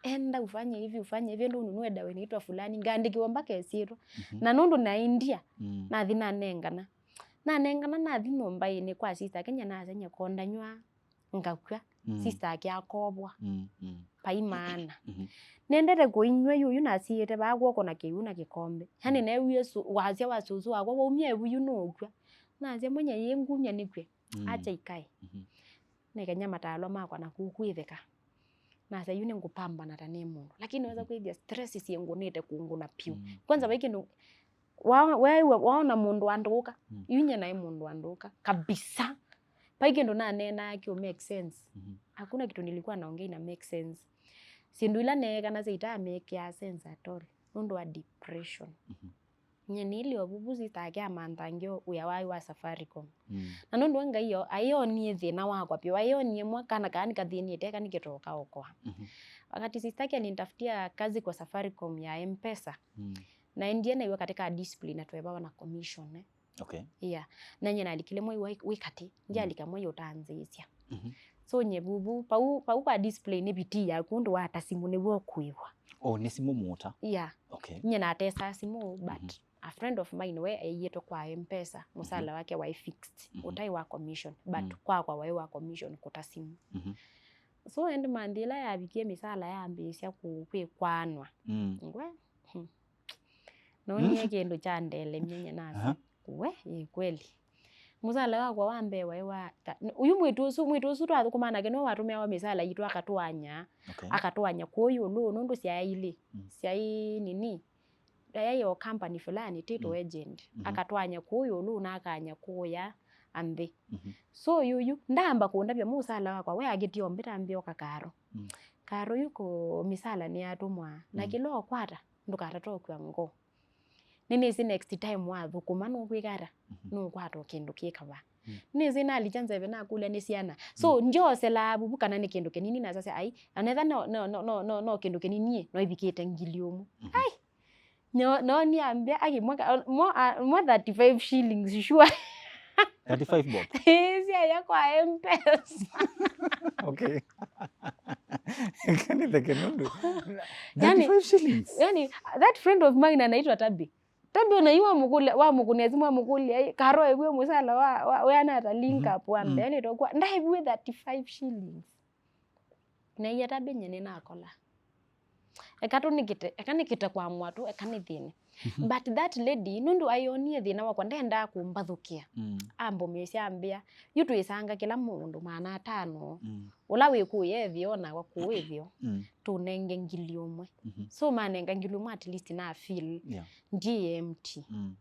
Enda ufanye hivi, ufanye hivi, enda ununue dawa inaitwa fulani. Ngaandĩkĩwa mpaka ĩsyĩtwa. Mhm. Na nũndũ naĩ ndia, mm, nathi nanengana. Nanengana, nathi nyũmbainĩ kwa sister ake, nasya, "Nye ko ndanywa, ngakw'a." Mm. Sister ake akovwa. Mm, mm. Vai maana. Mhm. Nendete kũinywa yuyu nasiĩte vaa kw'oko na kĩw'ũ na kĩkombe. Yani, mm, neewie su-, wasya wa susu wakwa waumya ĩvu yu nũkw'a. Nasya, "Mwenye yĩ ngumya nĩkw'e." Mm. Acha ikae. Mhm. Nekany'a matalwa makwa na kũu kwĩtheka. Nasya, "Yu nĩngũpambana ta nĩ mũndũ." Lakini wesa, mhm, kwĩthĩa stress syĩngũnĩte kũngũna piũ. Mm. Kwanza, mm, vai kĩndũ wa-, weew'a waona mũndũ andũka, mm, yu nye naĩ mũndũ andũka kabisa. Vai kĩndũ naneenaa kĩũ make sense. Mhm. Hakuna kitu nilikuwa naongea ina make sense. Syĩndũ ila neekana syaitaamĩkĩaa sense at all nũndũ wa depression. Mhm. Nye nĩilĩ o vuvu sister ake amanthange wĩa waĩ wa Safaricom. Mm. Na nũndũ wa Ngai o, aĩonie thĩna wakwa vyũ, aĩonie mwa kana kaa nĩkathĩnĩte, eka nĩkĩtoka okoa. Mhm. Wakati sister ake alinitafutia kazi kwa Safaricom ya M-Pesa, mm, naendie naiwe katika discipline na twevawa na commission, eh. Okay. Yeah. Na nye nalikile mwei wa, wĩ katĩ, ndyalika, mm, mwei ũtanzĩĩsya. Mhm. So nye vuvu, pau, pau kwa discipline nĩ bidii yaku, ũndũ wata simũ nĩw'o ũkũĩvwa. Oh, nĩ simũ mũta? Yeah. Okay. Nye natesaa simũ, but, mhm, a friend of mine we aiĩtwe kwa M-Pesa, mũsala, mhm, wake waĩ fixed, mhm, ũtaĩ wa commission, but, mm, kwakwa waĩ wa commission kũta simũ. Mhm. So end month ĩla yavikie, mĩsala yambĩĩsya kũ-, kwĩkwanwa. Mm. Ngwe, hmm. Nonie, mm, kĩndũ kyandelemie nye nasa. Aha. We, ĩ kweli. Mũsala wakwa wa mbee waĩ wa ta, n-, ũyu mwĩĩtu ũsu, mwĩĩtu ũsu twathũkũmaa nake nĩwe watũmĩawa mĩsala yitũ akatũany'a. Okay. Akatũany'a kũũ ĩũlũ, nũndũ syaĩ ilĩ, mm, syaĩ nini, yaĩ o company fulani, title, mm, agent. Mhm. Akatũany'a kũũ ĩũlũ na akany'a kũũya nthĩ. Mhm. So yuyu, ndamba kũndavya mũsala wakwa, we akĩtie ombĩta mbĩoka karo. Mm. Karo yu ko mĩsala nĩyatũmwa, na, mm, kĩla ũkwata, ndũkatate ũkw'a ngoo. Nĩnĩsĩ next time wathũkũma nũkwĩka ata? Mhm. Nũkwata o kĩndũ kĩ kavaa. Mm. Nĩnĩsĩ nalikya nzeve nakũlya nĩ syana. So, mm, ndyoselaa vuvu kana nĩ kĩndũ kĩnini nasasya, ai, onetha no, no, no, no, no, no kĩndũ kĩnini ĩ, no ivikĩte ngili ũmwe. Mhm. Ai! No, no niambia, aki, mwaka, mo, a, mo thirty-five shillings, sure. Thirty-five bob? Ĩĩ, syaya kwa M-Pesa. Okay. Kanitheke nũndũ. Yani, thirty-five shillings. Yani, that friend of mine anaitwa Tabi. Tabi ona yu wamũkũlya, wamũkũnĩa simũ, wamũkũlya, "Ĩ, Karo, eviwe mũsala wa, wa, weana ata link, mm-hmm, up wa mbee?" Mm. Yani, tokwa, "Ndaeviwe thirty-five shillings." Na iya Tabi nye nĩnakola. Eka tũnĩkĩte, eka nĩkĩte kwa mwatũ, eka nĩthĩne. Mhm. But that lady, nũndũ ayonie thĩna wakwa, ndendaa kũmbathũkĩa. Mm. Ambũmĩĩsya ambĩa, "Yu twĩsanga kĩla mũndũ maana atano. Mm. Ũla wĩ kũũya ĩthĩ ona wa kũũ ĩthĩo, mm, tũnenge ngili ũmwe." Mhm. So manenga ngili ũmwe, at least na feel, yeah, ndiĩ empty. Mm.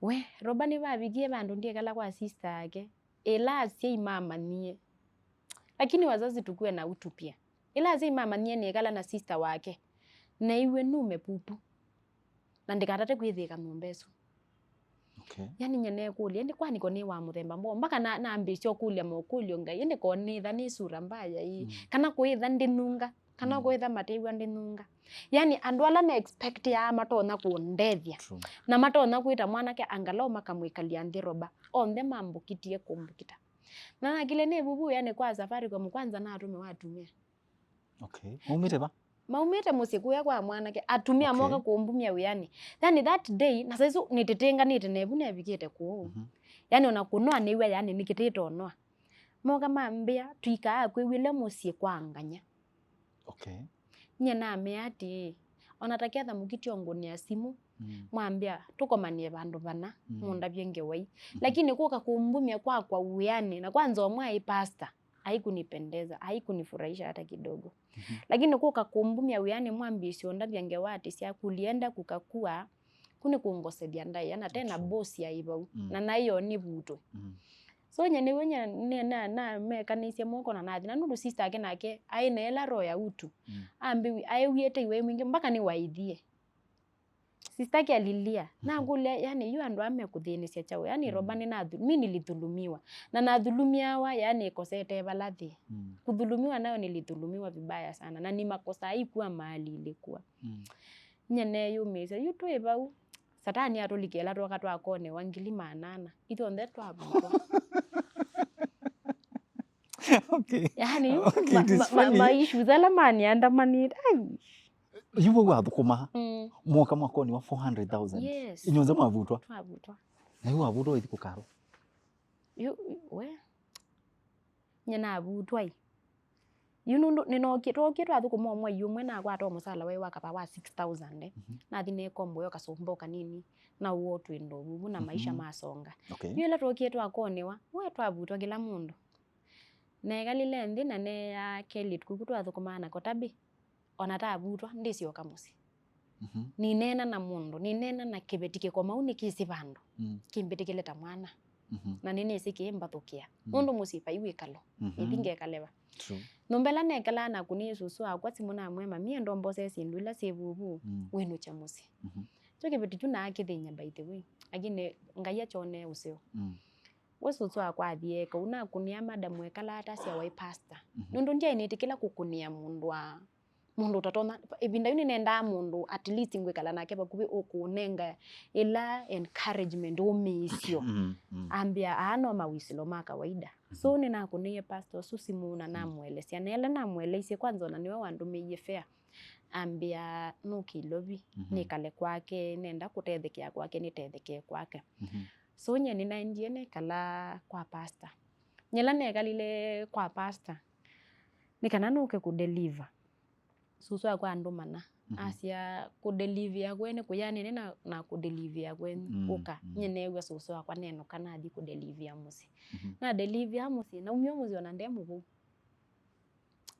We, Roba, nĩvavikie vandũ ndyekala kwa sister yake, ĩla asyai mamanyie. Lakini wazazi tukuwe na utu pia. Ĩla asyai mamanyie nĩekala na sister wake, neeiwe nume pupu. Na ndĩkatate kwĩthĩĩka nyũmba ĩsu. Okay. Yani, nye neekũlya, ĩndĩ kwani ko nĩ wa mũthemba mboo? Mpaka na, nambĩĩsya ũkũlya mokũlyo Ngai, ĩndĩ ko nĩtha nĩ sura mbaya ĩĩ? Mm. Kana kũĩtha ndĩnunga? Kana, mm, kũĩtha matew'a ndĩnunga? Yani, andũ ala ne expectĩaa matonya kũndethya, true, na matonya kwĩta mwanake angalau makamwĩkalya nthĩ Roba, onthe mambũkitie kũmbũkita. Na nakile nĩ vuvu wĩanĩ kwa Safaricom, kwanza natũmĩwa atumĩa. Okay. Maumĩte va? Maumĩte mũsyĩ kũya kwa mwanake, atumĩa, okay, moka kũmbumya wĩanĩ. Yani that day, na saisu nĩtĩtĩnganĩte nevu nevikĩte kũũ. Mhm. Yani ona kũnoa nĩw'a, yani nĩkĩtĩte ũnoa. Moka mambĩa, "Tũikaa kwĩw'ĩle mũsyĩ kwa nganya." Okay. Nye namea atĩĩ, "Ona ta ketha mũkityo ngũnĩa simũ, mm, mwambĩa tũkomanĩe vandũ vana, mm, mũndavye ngewai." Mhm. Lakini kũka kũmbumya kwakwa wĩanĩ, na kwanza ũmwe aĩ pastor, haikunipendeza, haikunifurahisha hata kidogo. Mhm. Lakini kũka kũmbumya wĩanĩ mwambĩĩsye ũndavya ngewa atĩ sya kulienda kukakua, kũ nĩ kũngosethya ndaĩa, na tena, true, boss yaĩ vau, mm, na naĩ yo nĩvutwe. Mm. So nye nĩw'o nye, ne-, na, namekanĩisye moko na nathi, na nũndũ sister ake nake aĩ na ĩla roho ya utu, mm, ambĩwi-, aewie tei waĩ mwingĩ mpaka nĩwaĩthie. Sister ake alilia. Mhm. Nakũlya, yani, yu andũ aa mekũthĩnĩsya kyaũ? Yani, mm, Roba, nĩnathu-, mi nilidhulumiwa. Na nathulumiawa, yani, ĩkosete vala thĩ. Mm. Kudhulumiwa nayo nilidhulumiwa vibaya sana. Na ni makosa haikuwa mahali ilikuwa. Mm. Nye neyũmĩĩsya, yu twĩ vau, Satani atũlikĩla twoka twakonewa ngili maana ana. Ithyonthe twavutwa. Okay. Yani, okay, ma-, it is ma-, ma-, funny. Ma issues ala maniandamanĩte. Ai. Yu vau wathũkũma, mm, mwoka mwakonewa four hundred thousand. Yes. Inyuonthe mwavutwa. Twavutwa. Na yu wavutwa waithi kũkaro. Yu, we. Nye navutwa ĩ. Yu nũndũ nĩnookie, twookie twathũkũma o mwei ũmwe, nakwata o mũsala waĩ wa kava wa six thousand, eh. Mhm. Nathi neekomboa o kasũmba o kanini, na ũo twĩndo vuvu na maisha, mhm, masonga. Okay. Yu ĩla twookie twakonewa, we twavutwa kĩla mũndũ. Neekalile nthĩ na neeya kelĩtu kũku twathũkũmaa nako Tabi. Ona tavutwa, ndĩsyoka mũsyĩ. Mhm. Nineena na mũndũ, nineena na kĩveti kĩkomau nĩkĩsĩ vandũ. Mm. Kĩmbĩtĩkĩle ta mwana. Mhm. Na nĩnĩsĩ kĩĩmbathũkĩa. Mm. Nũndũ mũsyĩ vai wĩkalo. Mhm. Nĩthi ngekale va? True. Nyũmba ĩla nekalaa naku nĩ sũsũ wakwa simũ namwĩa, "Mami, enda ũmbosee syĩndũ ila syĩ vuvu, mm, wĩnũkye mũsyĩ." Mhm. Kyo kĩveti kyu naakĩthĩny'a, by the way. Lakini Ngai akyonee ũseo. Mm. We sũsũ wakwa athi eeka ũu, nakũnĩa madam wekalaa atasya waĩ pastor. Mhm. Nũndũ ndyaĩ nĩtĩkĩla kũkũnĩa mũndũ wa, mũndũ ũtatonya. Ĩvinda yu nĩnendaa mũndũ at least ngwĩkala nake vakuvĩ ũkũnenga ĩla encouragement, ũmĩĩsyo. Mm, mm. Ambĩa, "Aa no mawisilo ma kawaida." Mhm. So nĩnakũnĩie pastor ũsu simũ na, mm, namũelesya. Na ĩla namũeleisye, kwanza ona nĩwe wandũmĩie fare. Ambĩa, "Nũke Ilovi, mhm, nĩkale kwake, nenda kũtethekea kwake, nĩtethekee kwake." Mhm. So nye nĩnaendie nĩkala kwa pastor. Nyela nekalile kwa pastor, nĩ kana nũke kũdeliver. Sũsũ wakwa andũmana. Mhm. Asya, "Kũdelivia kwenyu kũyanene na, na kũdelivia kwenyu. Mm, ũka." Mm. Nye neew'a sũsũ wakwa nenũka nathi kũdelivia mũsyĩ. Mhm. Nadelivia mũsyĩ, naumie mũsyĩ ona nde mũvou.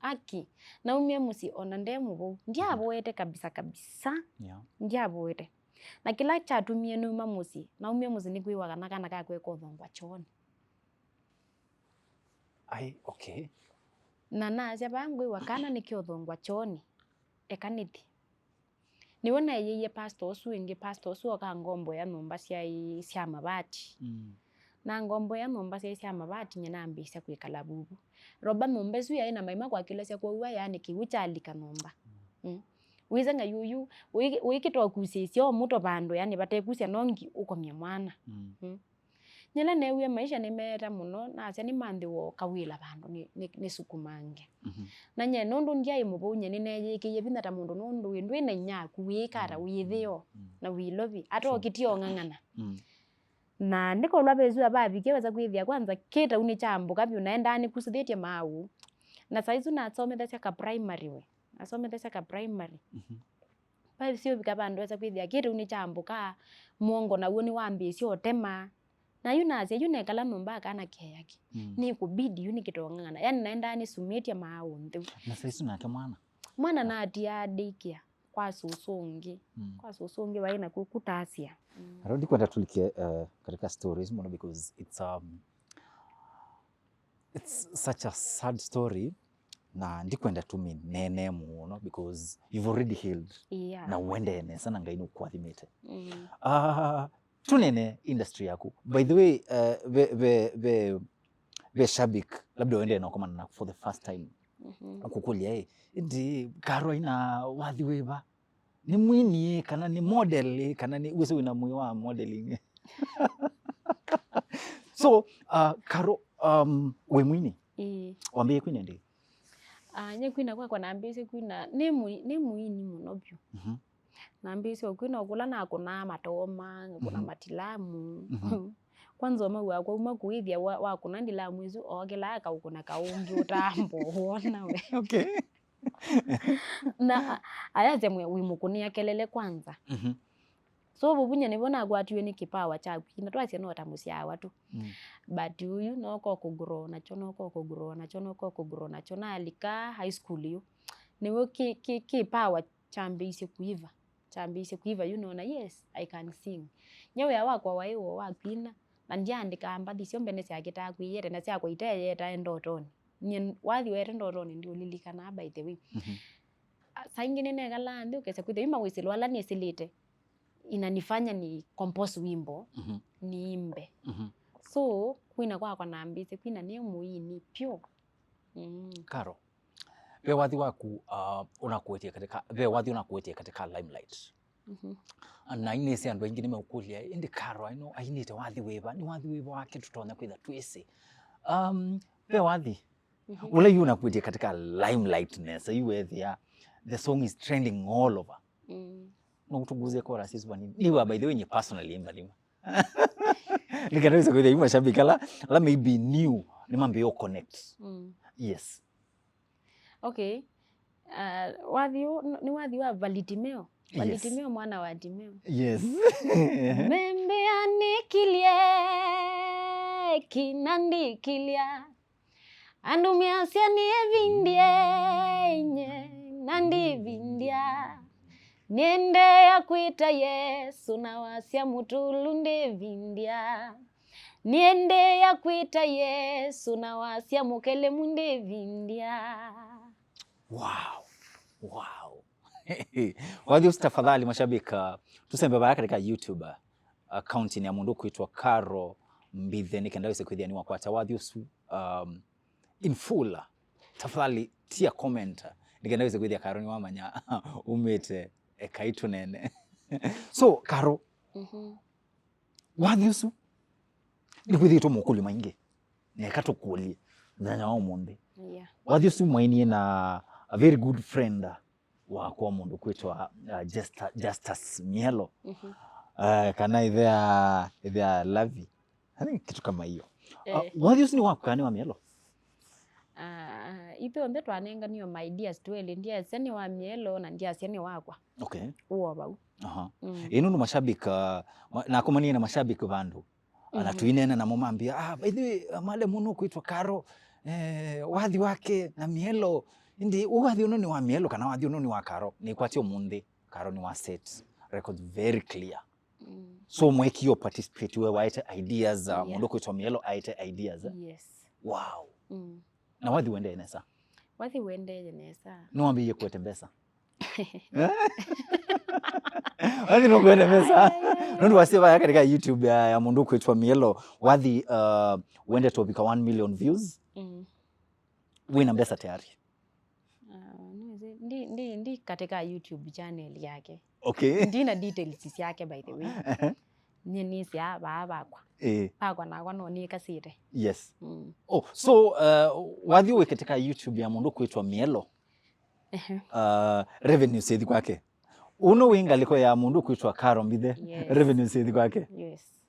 Aki, naumie mũsyĩ ona nde mũvou. Ndyavoete kabisa kabisa. Yeah. Ndyavoete. Na kĩla kyatumie numa mũsyĩ, naumie mũsyĩ nĩkwĩwa kana kana kakwa ĩkothongwa kyoonĩ. Ai, okay. Na nasya, "Vaa ngwĩwa kana nĩkyothongwa kyoonĩ, eka nĩthi." Nĩw'o naĩyĩie pastor ũsu ĩngĩ, pastor ũsu oka ngomboea nyũmba syaĩ sya mavati. Mm. Na ngomboea nyũmba syaĩ sya mavati, nye nambĩĩsya kwĩkala vuvu. Roba nyũmba ĩsu yaĩ na maima kwakĩlasya kwow'a, yaani kĩw'ũ kyalika nyũmba. Mm. Mm. Wĩsa Ngai ũyu, ũikĩta ũkusĩĩsya o mũto vandũ, yaani vatekusya nongi ũkomye mwana. Mm. Mm. Nyela neewie maisha nĩmeeta mũno, nasya nĩmanthĩwa o kawĩla vandũ nĩ, nĩ, nĩsukumange. Mhm. Na nye nũndũ ndyaĩ mũvou, nye nĩneeyĩkĩie vinya ta mũndũ, nũndũ wĩ ndwĩ na inyia waku, wĩĩka ata, mm, wĩthĩo, mm, na wĩ Ilovi, ata, sure, ũkĩtie ong'ang'ana. Mm. Na nĩkolwa ve sua vavikie wesa kwĩthĩa kwanza kĩtau nĩkyambũka vyũ, naendaa nĩkusũthĩtye maaũ. Na saa isu nasomethasya ka primary we. Nasomethasya ka primary. Mhm. Pasi ũvika vandũ wesa kwĩthĩa kĩtũ nĩ kyambũka, mũongo naw'o nĩwambĩĩsye ũtema. Na yu nasya, yu nekala nyũmba akana keyaki. Mm. Nĩkũbidi yu nĩkĩtong'ang'ana. Yani naendaa nĩsumĩtye maa ũntheu. Na saisu nake mwana? Mwana natiaa daycare kwa sũsũ ũngĩ. Mm. Kwa sũsũ ũngĩ waĩ na ku-, kũtasya. Mm. Aro, ndikwenda tulike, eh, katika stories mũno because it's, um, it's such a sad story. Na ndikwenda tũmĩneenee mũno because you've already healed. Yeah. Na ũendee nesa na Ngai nũkũathimĩte. Mm. Ah, tũnene industry yaku. By the way, uh, ve, ve, ve, ve shabik, labda ũendee na ũkomana na for the first time. Mhm. Kũkũlya, "Ĩ, ĩndĩ Karo aina wathi wĩva? Nĩ mwini ĩ, kana nĩ model ĩ, kana nĩ, wĩsĩ wĩna mwĩĩ wa modeling ĩ?" So, uh, Karo, um, wĩ mwini? Ĩĩ. Wambĩĩe kwina ĩndĩ? Ah, nye kwina kwakwa nambĩĩsye kwina, nĩ mũi-, nĩ mũini mũno vyũ. Mhm. Nambĩĩsye o kwina o kũla nakũnaa matoma, ngakũna, mhm, matilamu. Mhm. Kwanza ũmau wakwa uma kũĩthya wa, wakũna ndilamu ĩsu, ookĩlaa kaũkũna kaũngĩ ũtambo wona we. Okay. Na a-, ayasya mwe wĩmũkũnĩa kelele kwanza. Mhm. So, vuvunya nĩvo nakwatiwe nĩ kĩpawa kya kwina, twasya no ta mũsyawa tu. Mm. But ũyu noko kũgrow nakyo, noko kũgrow nakyo, noko kũgrow nakyo. Nalika high school yu, nĩw'o kĩ, kĩ, kĩpawa kyambĩĩisye kũiva. Kyambĩĩisye kũiva, yu nona, yes, I can sing. Nye wĩa wakwa waĩ w'o wa kwina, na ndyaandĩkaa mbathi syo mbene syakĩtaa kwĩyete, na syakwa iteeyetae ndotonĩ. Nyie wathi weete ndotonĩ ndiũlilikanaa, by the way. Mhm. A, saa ingĩ nĩnekalaa nthĩ, ũkesa kwĩthĩa yu mawĩsĩlo ala nĩsĩlĩte inanifanya ni compose wimbo, mhm, niimbe. Mhm. So, kwina kwakwa nambĩĩsye kwina nĩ mũini pyũ. Mm. Karo, ve wathi waku, uh, ũnakuetie katika, ve wathi ũnakuetie katika limelight. Mhm. Na nĩsĩ andũ aingĩ nĩmeũkũlya, "Ĩndĩ Karo aino ainĩte wathi wĩva? Nĩ wathi wĩva wake tũtonya kwĩtha twĩsĩ?" Um, ve wathi, mhm, ũla yu ũnakuetie katika limelight nesa, yu wethĩa the song is trending all over. Mm. No tuguze chorus hizo vanini. Niwa, by the way, nye personally imba lima. Nĩkenda wĩse kwĩthĩa yu mashabiki ala, ala maybe new, nĩmambĩĩe connect. Mm. Yes. Okay. Uh, wathi ũ-, n-, nĩ wathi wa Valitimeo. Yes. Valitimeo mwana wa Timeo. Yes. Membea nikilye, kina ndikilya. Andũ measya nĩvindye, inye na ndivindya. Nĩendeea kwĩta Yesũ na wasya mũtũlu ndĩvindya. Nĩendeea kwĩta Yesũ na wasya mũkelemu ndĩvindya. Wow. Wow. Wathi ũsu tafadhali mashabiki, uh, tusembe vaya katika YouTube, uh, account ya mũndũ kwĩtwa Karo Mbithe, nĩkenda wĩse kwĩthĩa nĩwakwata wathi ũsu, um, in full. Tafadhali tia comment, nĩkenda wĩse kwĩthĩa Karo nĩwamanya umĩte ekai tũnene. So, Karo, mhm, wathi ũsu nĩkwĩthĩĩtwe mokũlyo maingĩ. Neka tũkũlye mũthenya wa ũmũnthĩ. Yeah. Wathi ũsu mwainie na a very good friend wakwa, mũndũ kwĩtwa, uh, Justa-, Justus Mielo. Mhm. Uh, kana ĩthea, ĩthea Lavi. I think kitu kama hiyo. Uh, eh, wathi ũsu nĩ waku kana nĩ wa Mielo? Ah, ithyonthe twanenganiwe ma ideas twelĩ, ndyasya nĩ wa Mielo na ndyasya nĩ wakwa. Okay. Ũo vau. Aha. Mm. Ĩĩ, nũndũ mashabiki, uh, ma-, nakomanie na mashabiki vandũ. Ana, mhm, tũineena namo mambĩa, "Ah, by the way, uh, madam ũnũ kwĩtwa Karo, eh, wathi wake na Mielo, ĩndĩ ũũ wathi ũnũ nĩ wa Mielo kana wathi ũnũ nĩ wa Karo?" Nĩkwatya ũmũnthĩ, Karo nĩ wa set records very clear. Mm. So mwekio participate we waete ideas, uh, yeah, mũndũ kwĩtwa Mielo aete ideas, eh? Yes. Wow. Mm. Na wathi wendee nesa? Wathi wendee nesa. Nĩwambĩĩe kũete mbesa? Wathi nũkwete mbesa? Ai, ai, ai. Nũndũ wasya vaya katika YouTube ya, ya mũndũ kwĩtwa Mielo, wathi, uh, wendete ũvika one million views. Mm. Wĩna mbesa tayari? Ah, nĩwĩsĩ, ndi, ndi, ndi katika YouTube channel yake. Okay. Ndina details syake, by the way. Ehe. Nye nĩsyaa vaa vakwa. Eh. Vakwa nakwa no nĩkasĩte. Yes. Mm. Oh, so, uh, wathi wĩ katika YouTube ya mũndũ kwĩtwa Mielo, ehe, uh, revenue syĩthi kwake? Ũno wĩ ngalĩko ya mũndũ kwĩtwa Karo Mbithe, yes, revenue syĩthi kwake? Yes.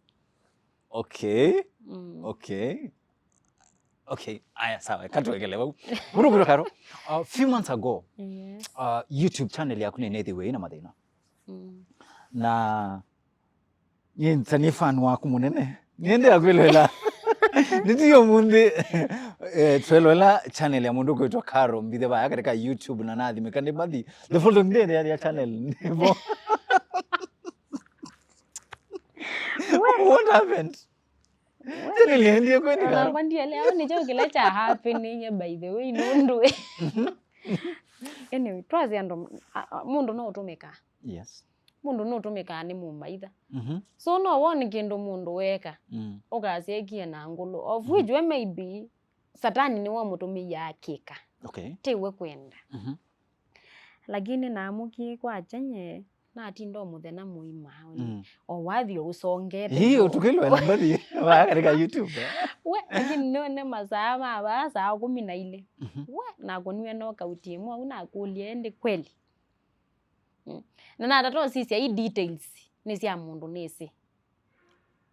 Okay. Mm. Okay. Okay, aya, sawa, katwekele vau. Mũndũ kwĩtwa Karo, uh, few months ago, yes, uh, YouTube channel yaku nĩnethiwe ĩna mathĩna. Na nyie nĩ fan waku mũnene. Nĩendeea kwĩloela. Nĩtĩ ũmũnthĩ, eh, tweloela channel ya mũndũ kwĩtwa Caro Mbithe vaya katika YouTube na nathimĩka nĩ mathi. The following day, the other channel. Nĩvo. What happened? Channel yaendie kwendekana. Nakwa ndielewa nĩkyo kĩla kya happening, by the way, nũndũ. Anyway, twasye andũ, a, a, mũndũ no ũtũmĩka. Yes. Mũndũ nũtũmĩkaa nĩ mũmaitha. Mhm. So no wone kĩndũ mũndũ weka, Mm. ũkasya ekie na ngũlũ. Of Mhm. which we maybe Satani nĩwe ũmũtũmĩie akĩka. Okay. Ti we kwenda. Mhm. Lakini naamũkie kwakya nye, natinda o mũthenya mũima. Mm. O wathi o ũsongete. Ii, ũtukĩlwe na mbathi. Wa katika YouTube, eh? We, lakini none masaa ma vaa saa kũmi na ilĩ. Mhm. We, nakũniwe no kauti ĩmwe, au nakũlya ĩndĩ kweli. Mm. Na natata ũsisya ii details nĩ sya mũndũ nĩsĩ.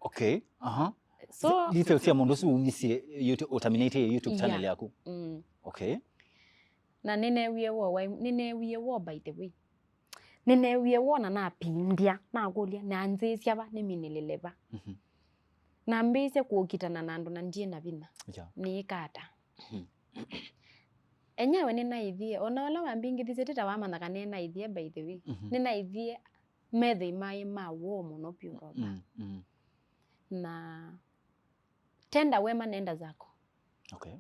Okay. Aha. So details sya mũndũ ũsu umisye YouTube, ũtaminĩtie YouTube channel Yeah. yaku. Mm. Okay. Na nĩneewie woo, wai- nĩneewie woo, by the way. Nĩneewie woo na napindya, nakũlya, na nzĩsya va, nĩminĩlĩle va. Mhm. Nambĩĩsye kũkitana na andũ na ndiĩ na vinya. Yeah. Nĩĩka ata? Mhm. Enyewe nĩnaĩthie, ona ũla wambingĩthisye ti ta wamanya kana nĩnaĩthie, by the way. Mhm. Nĩnaĩthie methoi maĩ ma woo mũno vyũ, Roba. Mm, mm. Na tenda wema, nenda zako. Okay.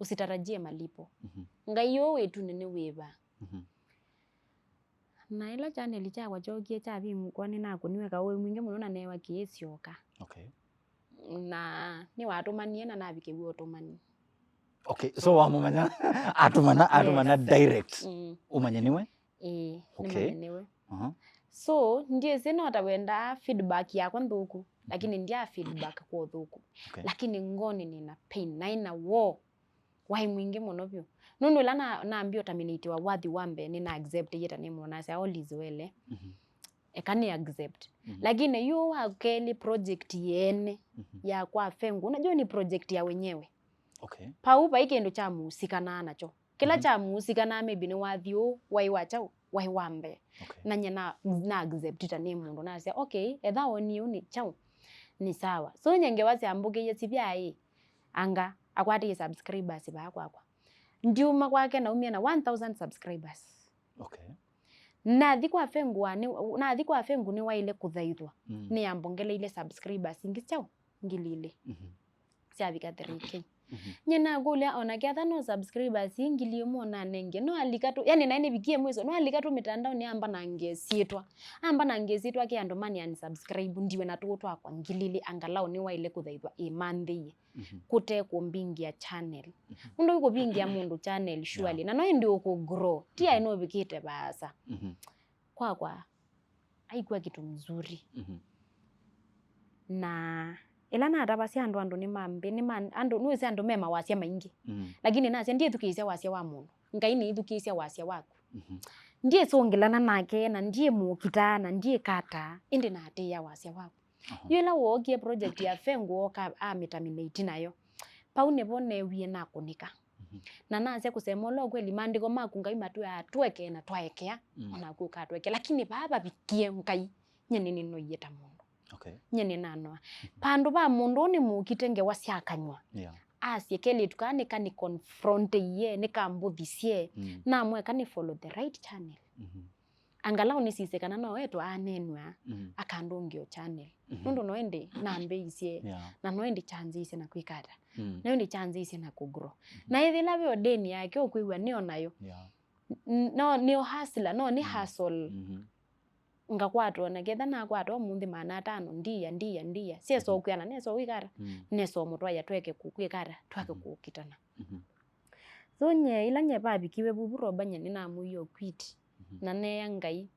Usitarajie malipo. Mhm. Ngai ũũ wĩtunĩ nĩ wĩva? Mhm. Na ĩla channel kyakwa kyookie kyavingũkwa, nĩnakũniwe kaũĩ mwingĩ mũno na neewa kĩĩ syoka. Okay. Na nĩwatũmanie na navikĩw'a ũtũmani. Okay, so wamũmanya, atũmana, atũmana Yes. direct. Mm. Ũmanye nĩwe? Ĩĩ, Okay. nĩmanye nĩwe. Aha. So, ndyĩsĩ no ta wendaa feedback yakwa nthũku, lakini ndyaa feedback kwa ũthũku. Okay. Lakini ngoni nĩna pain, naĩ na woo. Waĩ mwingĩ mũno vyũ. Nũndũ ĩla na, nambia ũtaminĩtiwa wathi wa mbee, nĩna accept ĩyĩta nĩ mũno, nasya, "All is well, eh." Mhm. Eka nĩ accept. Mhm. Lakini yu wa kelĩ project yeene Mhm. ya kwa Fengu, unajua ni project ya wenyewe. Okay. Pau vai kĩndũ kyamusikanaa nakyo. Kĩla Mhm. kyamusikanaa maybe nĩ wathi ũũ, waĩ wa kyaũ, waĩ wa mbee. Okay. Na nye na, na accept ta nĩ mũndũ, nasya, "Okay, etha onie ũu nĩ kyaũ, nĩ sawa." So nye ngewa syambũkĩie sivya ĩ, anga akwatĩie subscribers vaa kwakwa. Ndiuma kwake naumie na one thousand subscribers. Okay. Nathi kwa Fengu wa, nĩ, nathi kwa Fengu nĩwaĩle kũthaithwa. Mm. Nĩambongeleile subscribers ingĩ kyaũ, ngili ilĩ. Mhm. Syavika three K. Mhm. Nye nakũlya, ona ketha no subscribers ii ngili ĩmwe ũnanengie, no alika tu, yani naĩ nĩvikie mwiso, no alika tu mitandaoni amba na ngesyĩtwa. Amba na ngesyĩtwa ke andũ mani unsubscribe, ndiwe na tũũ twakwa ngili ilĩ, angalau nĩwaĩle kũthaithwa ĩmanthĩie. Mhm. Kũte kũmbingia channel. Mhm. Nũndũ yu kũbingia mũndũ channel, surely. Yeah. Na no ĩndĩ ũkũ grow. Ti aĩ Mhm. nũvikĩte vaasa. Mhm. Kwakwa, haikuwa kitu mzuri. Mhm. Na ĩla natavasya andũ, andũ nĩmambĩ, nĩma-, andũ, nĩwĩsĩ andũ me mawasya maingĩ. Mhm. Lakini nasya, "Ndyĩthukĩĩsya wasya wa mũndũ. Ngai nĩĩthukĩĩsya wasya waku." Mhm. Ndyĩsũngĩlana nake, na ndyĩmũkitaa, na ndyĩkataa, ĩndĩ naatĩĩa wasya waku. Aha. Yu ĩla wookie project ya Fengu, ooka amĩtaminate nayo. Pau nĩvo neewie nakũnĩka. Mhm. Na nasya kũsema ũla ũkweli, maandĩko maku Ngai matwĩaa tũekee na twaekea, Mm. onaku ũkatũekea. Lakini vaa vavikie Ngai, nye nĩnĩnoie ta mũndũ. Okay. Nye nĩnanoa. Mhm. Vandũ va mũndũ ũũ nĩmũkite ngewa sya kanyw'a. Yeah. Asye kelĩtu kaa nĩka nĩ confronteie, nĩkambũthisye, Mm. namweka nĩ follow the right channel. Mhm. Angalau nĩsisye kana no etwa aneenw'a, Mhm. akandũngĩa o channel. Mhm. Nũndũ no ĩndĩ nambĩĩisye, Yeah. na no ĩndĩ kyanzĩĩsye na kwĩka ata. Mm. No ĩndĩ kyanzĩĩsye na kũgrow. Mhm. Na ethĩla ve o deni yake ũkwĩw'a nĩ o nayo. Yeah. N-, no, nĩ o hustler, no nĩ Mm. hustle. Mhm. Ngakwatwa, na ketha nakwatwa ũmũnthĩ maana atano, ndia, ndia, ndia. Syeso Mhm. ũkwĩana, neso wĩkara, Mm. neso mũtwaia tweke kũkwĩkara, twake Mhm. kũkitana. Mhm. So nye, ĩla nye vavikiwe vuvu Roba, nye nĩnamũie o quit. Mhm. Na neea Ngai.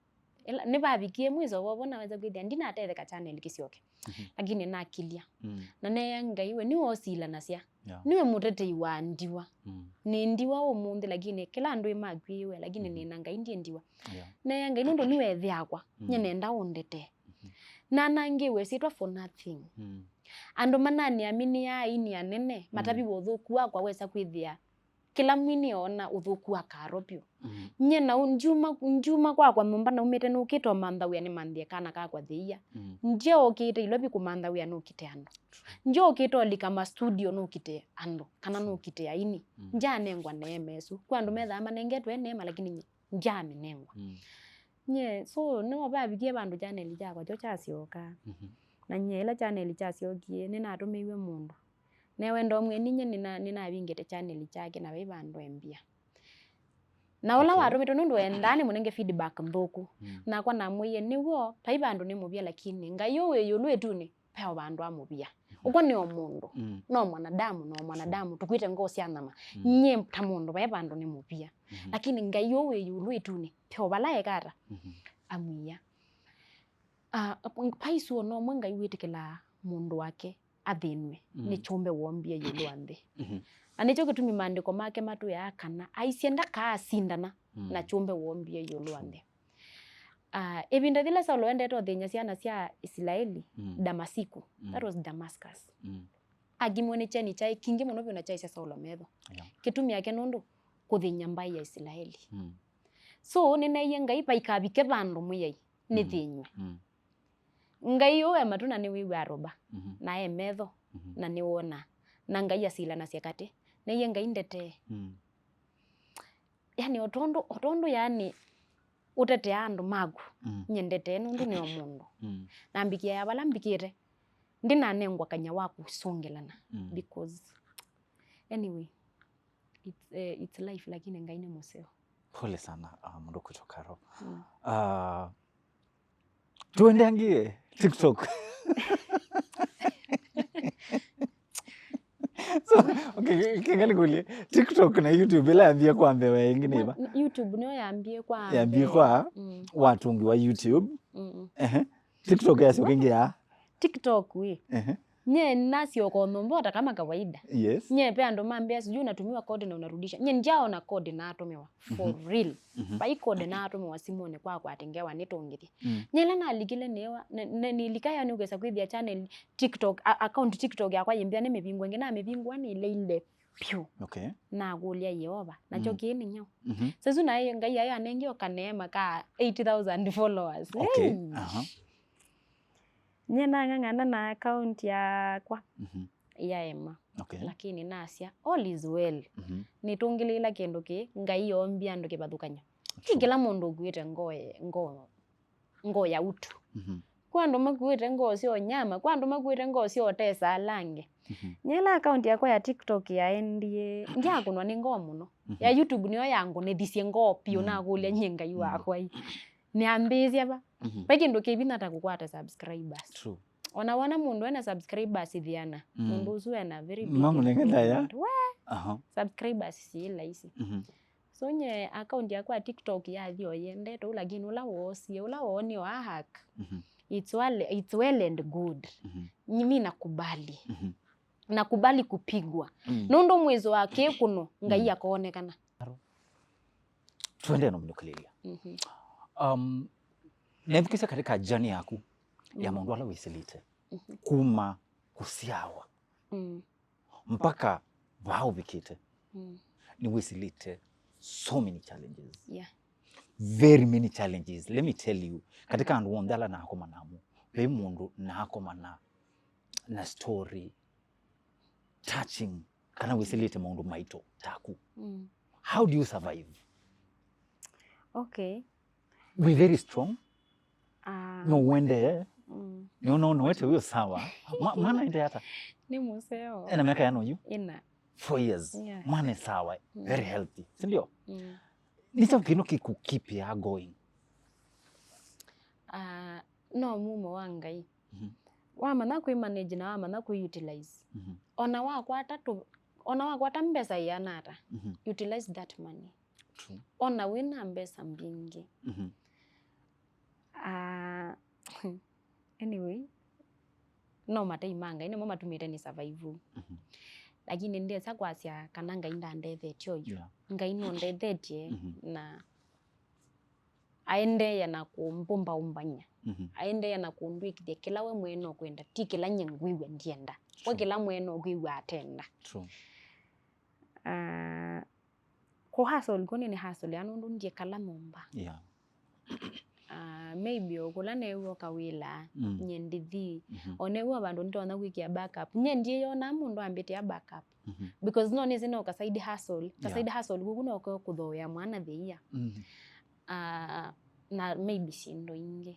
Ĩla, nĩvavikie mwiso vovo naweza kwĩthĩa ndinatetheka channel kĩsyoke. Mhm. Lakini nakilya. Mm. Na neea Ngai, we nĩwe ũsilanasya. Yeah. Nĩwe mũtetei wa ndiwa. Mm. Nĩ ndiwa ũmũnthĩ, lakini kĩla andũ ĩmakwĩĩwe, lakini Mhm. nĩna Ngai ndiĩ ndiwa. Yeah. Neea Ngai, nũndũ nĩwe ĩthe yakwa, Mm. nye nenda ũndetee. Mhm. Nanangĩĩwe syĩtwa for nothing. Mm. Andũ mananĩaminĩaa aini anene, Mm. mataviwe ũthũku wakwa wesa kwĩthĩa Kĩla mwini oona ũthũku wa Karo vyũ. Mm. Nyie nau ndyuma, ndyuma kwakwa nyũmba naumĩte nũkĩte ũmantha wĩa nĩmanthĩe kana kakwa thĩia. Mm. Ndyookĩte Ilovi kũmantha wĩa nũkite andũ. True. Ndyokĩte ũlika ma studio nũkite andũ, kana nũkite aini. Mm. Ndyanengwa neema ĩsu. Kwĩ andũ methaa manengetwe neema, lakini nyie ndyamĩnengwa. Mm. Nyie, so, no vavikie vandũ channel kyakwa kyo kyasyoka. Mhm. Na nyie ĩla channel kyasyokie, nĩnatũmĩiwe mũndũ. Newe ndomwĩa ninyie nĩna-, nĩnavingĩte channel kyake na vai vandũ embia. Na ũla watũmĩtwe nũndũ endaa nĩmũnenge feedback nthũku. Mm. Nakwa namwĩie, nĩw'o, vai vandũ nĩ mũvya, lakini Ngai ũũ wĩ ĩũlũ ĩtunĩ, ve o vandũ amũvya. Mhm. Ũkw'a nĩ o mũndũ, mm, no mwanadamu, no mwanadamu, tũkwĩte ngoo sya nyama. Mm. Nyie ta mũndũ, vai vandũ nĩ mũvya. Mhm. Lakini Ngai ũũ wĩ ĩũlũ ĩtunĩ, ve o vala eka ata, mhm, amwia. Ah, vai sua no ũmwe Ngai wĩtĩkĩlaa mũndũ wake athĩnw'e, mm, nĩ kyũmbe wombie ĩũlũ wa nthĩ. Mhm. Na nĩkyo kĩtumi maandĩko make matwĩaa kana aisye ndakaasindana, mm, na kyũmbe wombie ĩũlũ wa nthĩ. Ah, ĩvinda yĩla Saulo endete ũthĩny'a syana sya Isilaeli, mm, Damasiku, mm, that was Damascus. Mm. Akimwe nĩ kyeni kyaĩ kingĩ mũno vyũ na kyaisya Saulo metho. Yeah. Kĩtumi yake nũndũ kũthĩny'a mbaĩ ya Isilaeli. Mm. So, nĩneeie Ngai vaikavike vandũ Mwĩai, mm, nĩthĩnywe. Mm. Ngai ũũ e matũ na nĩwĩw'aa roba, mhm, na e metho, mhm, na nĩwonaa. Na Ngai asilanasya katĩ. Neeie Ngai ndetee. Mm. Yani, o tondũ, o tondũ yani ũtetea andũ maku, mm, nyie ndetee nũndũ nĩ o mũndũ. Mm. Na mbikĩa ya vala mbikĩte, ndinanengwa kanya wa kũsũngĩlana. Mm. Because, anyway, it's, eh, it's life, lakini Ngai nĩ mũseo. Pole sana, uh, mũndũ kwĩtwa Karo. Mm. Uh, tuendeangie TikTok. So, okay, kenga nĩkũlye, TikTok na YouTube ĩla yambie kwa mbee ĩngĩ nĩ va? YouTube nĩyo yambie kwa mbee. Yambie kwa, mm, watũngi wa YouTube. Mm-mm. Ehe. TikTok yasyoka ĩngĩ ya? TikTok ĩ. Ehe. Nye nasyoka o nyũmba o ta kama kawaida. Yes. Nye ve andũ mambĩa, "Sijui unatumiwa code na unarudisha." Nye ndyaona code natũmĩwa. For, mhm, real. Mhm. Vai code natũmĩwa simũnĩ kwakwa atĩ ngewa nĩtũngĩthye. Mm. Nye ĩla nalikile nĩwa, ne-, ne-, nilika yani ũkesa kwĩthĩa channel TikTok, a-, account TikTok yakwa yĩmbĩa nĩmĩvingũe ĩngĩ, namĩvingũa nĩileile vyũ. Okay. Nakũlya Yeova, nakyo, mm, kĩĩ nĩ nyaũ? Mhm. Sasa naĩ Ngai aĩ anengie o kaneema ka eighty thousand followers. Okay. Hey! Aha. Nye nang'ang'ana na account yakwa, mhm, yaema. Okay. Lakini nasya, all is well. Mhm. Nĩtũngĩlĩĩla kĩndũ kĩĩ, Ngai oombie andũ kĩvathũkany'o. Ti, true, kĩla mũndũ ũkuĩte ngoo ye-, ngoo ngoo ya utu. Mhm. Kwa andũ makuĩte ngoo sya ũnyama, kwa andũ makuĩte ngoo sya ũtesa ala angĩ. Mhm. Nyie ĩla account yakwa ya TikTok yaendie, ndyakũnwa nĩ ngoo mũno. Mhm. Ya YouTube nĩyo yangũnĩthisye ngoo vyũ, mm, nakũlya nyie Ngai, mm, wakwa ĩ. Nĩambĩĩsya va? Mhm. Vai kĩndũ kĩ vinya ta kũkwata subscribers. True. Ona wona mũndũ ena subscribers ĩthĩana, mm, mũndũ ũsu ena very big improvement. Mamũnengela ya? We! Aha. Subscribers si laisi. Mhm. So nye account yakwa ya TikTok yathi o yendete ũu, lakini ũla woosie, ũla woonie wa hack, mhm, it's well, it's well and good. Mhm. Nyi-, mi nakubali. Mhm. Nakubali kupigwa. Mm. Nũndũ mwĩso wa kĩkũno, Ngai, mm, akoonekana. Tuendee na ũminũkĩlĩlya. Mhm. Um, nethukĩsya katika journey yaku ya, mm, maũndũ ala wĩsĩlĩte, mhm, kuma kũsyawa. Mm. Mpaka vaa ũvikĩte, mm, nĩwĩsĩlĩte so many challenges. Yeah. Very many challenges. Let me tell you, katika andũ onthe ala naakomana namo, ve mũndũ naakomana na story touching kana wĩsĩlĩte maũndũ maito taku. Mm. How do you survive? Okay. Wĩ very strong. Ah. No wende. Mm. No, no, no, wete wĩ sawa. Ma-, mwana ende ata? Nĩ mũseo. Ena miaka yana ũyu? Ĩna. Four years. Yeah. Mwana e sawa, mm, very healthy. Si ndio? Mm. Nĩ kyaũ kĩno kĩkũkeepia going? Ah, no mumo wa Ngai. Mhm. Wamanya kwĩ manage na wamanya kwĩ utilize. Mhm. Ona wakwata tu, ona wakwata mbesa iana ata, mhm, utilize that money. True. Ona wĩna mbesa mbingĩ. Mhm. Ah, anyway, no matei ma Ngai nĩmo matumĩte nĩ survive. Mhm. Lakini ndesa kwasya kana Ngai ndandethetie ũyu. Yeah. Ngai nũndethetie, mhm, na aendeea na kũmbũmbaũmbany'a. Mhm. Aendeea na kũndwĩkĩthya kĩla we mwene ũkwenda, ti kĩla nyie ngwĩw'a ndyenda. We, true, kĩla mwene ũkwĩw'a atenda. True. Ah, Kũ hustle kũnĩ nĩ hustle ya nũndũ ndiekala nyũmba. Yeah. Ah, maybe o kũla neew'a kawĩla, mm, nye ndithi. Mhm. O neew'a vandũ nitonya kwĩkĩa backup. Nye ndieyona mũndũ ambĩtĩa backup. Mhm. Because no nĩsĩ no ka side hustle. Ka, yeah, side hustle kũku no ko kũthooea mwana thĩia. Mhm. Ah, na maybe syĩndũ ingĩ.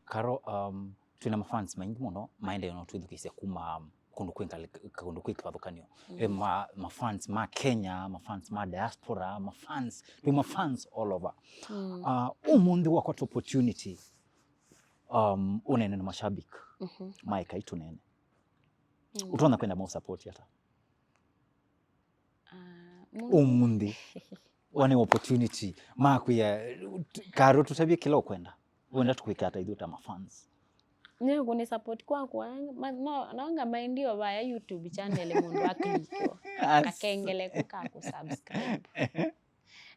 Karo, um, twĩna mafans maingĩ mũno maendee no twĩthukĩĩsya kuma, um, kũndũ kwĩ ngalĩ-, kũndũ kwĩ kĩvathũkanyo. Mm. E, ma, mafans ma Kenya, mafans ma diaspora, mafans, twĩ mafans all over. Mm. Uh, ũmũnthĩ wakwata opportunity, um, ũneene na mashabiki, mhm, ma ĩkai tũneene. Mm. Ũtonya kwenda mau support ata? Ah, mũndũ ũmũnthĩ, one opportunity, makwĩa, Karo, tũtavye kĩla ũkwenda. Wenda tũkwĩke ata ithuĩ ta mafans? Nĩ kũni support kwakwa, ma-, no, no ngamaendio vaya YouTube channel mũndũ aklikĩwa. As- kakengele kũ ka kũ subscribe.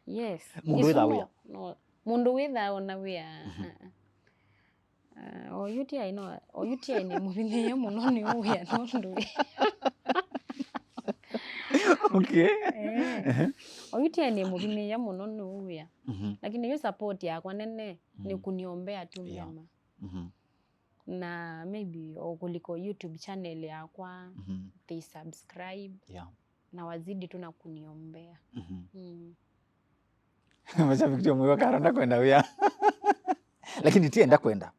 Yes. Mũndũ wĩthaa wĩa? No, mũndũ wĩthaa ona wĩa. Mhm. Ah, ah. Ah, o U T I no, o U T I nĩ mũvinyĩĩe mũno nĩ wĩa nũndũ wĩa. Okay. Eh. Ehe. O U T I nĩ mũvinyĩĩe mũno nĩ wĩa. Mhm. Lakini yu support yakwa nene nĩ, mm, kuniombea tu, yeah, mema. Mhm. Na maybe o kuliko YouTube channel yakwa, mhm, they subscribe. Yeah. Na wazidi tu na kuniombea. Mhm. Mm. Mashabiki ndio mwiwa Karo ndakwenda wĩa. Lakini ti enda kwenda.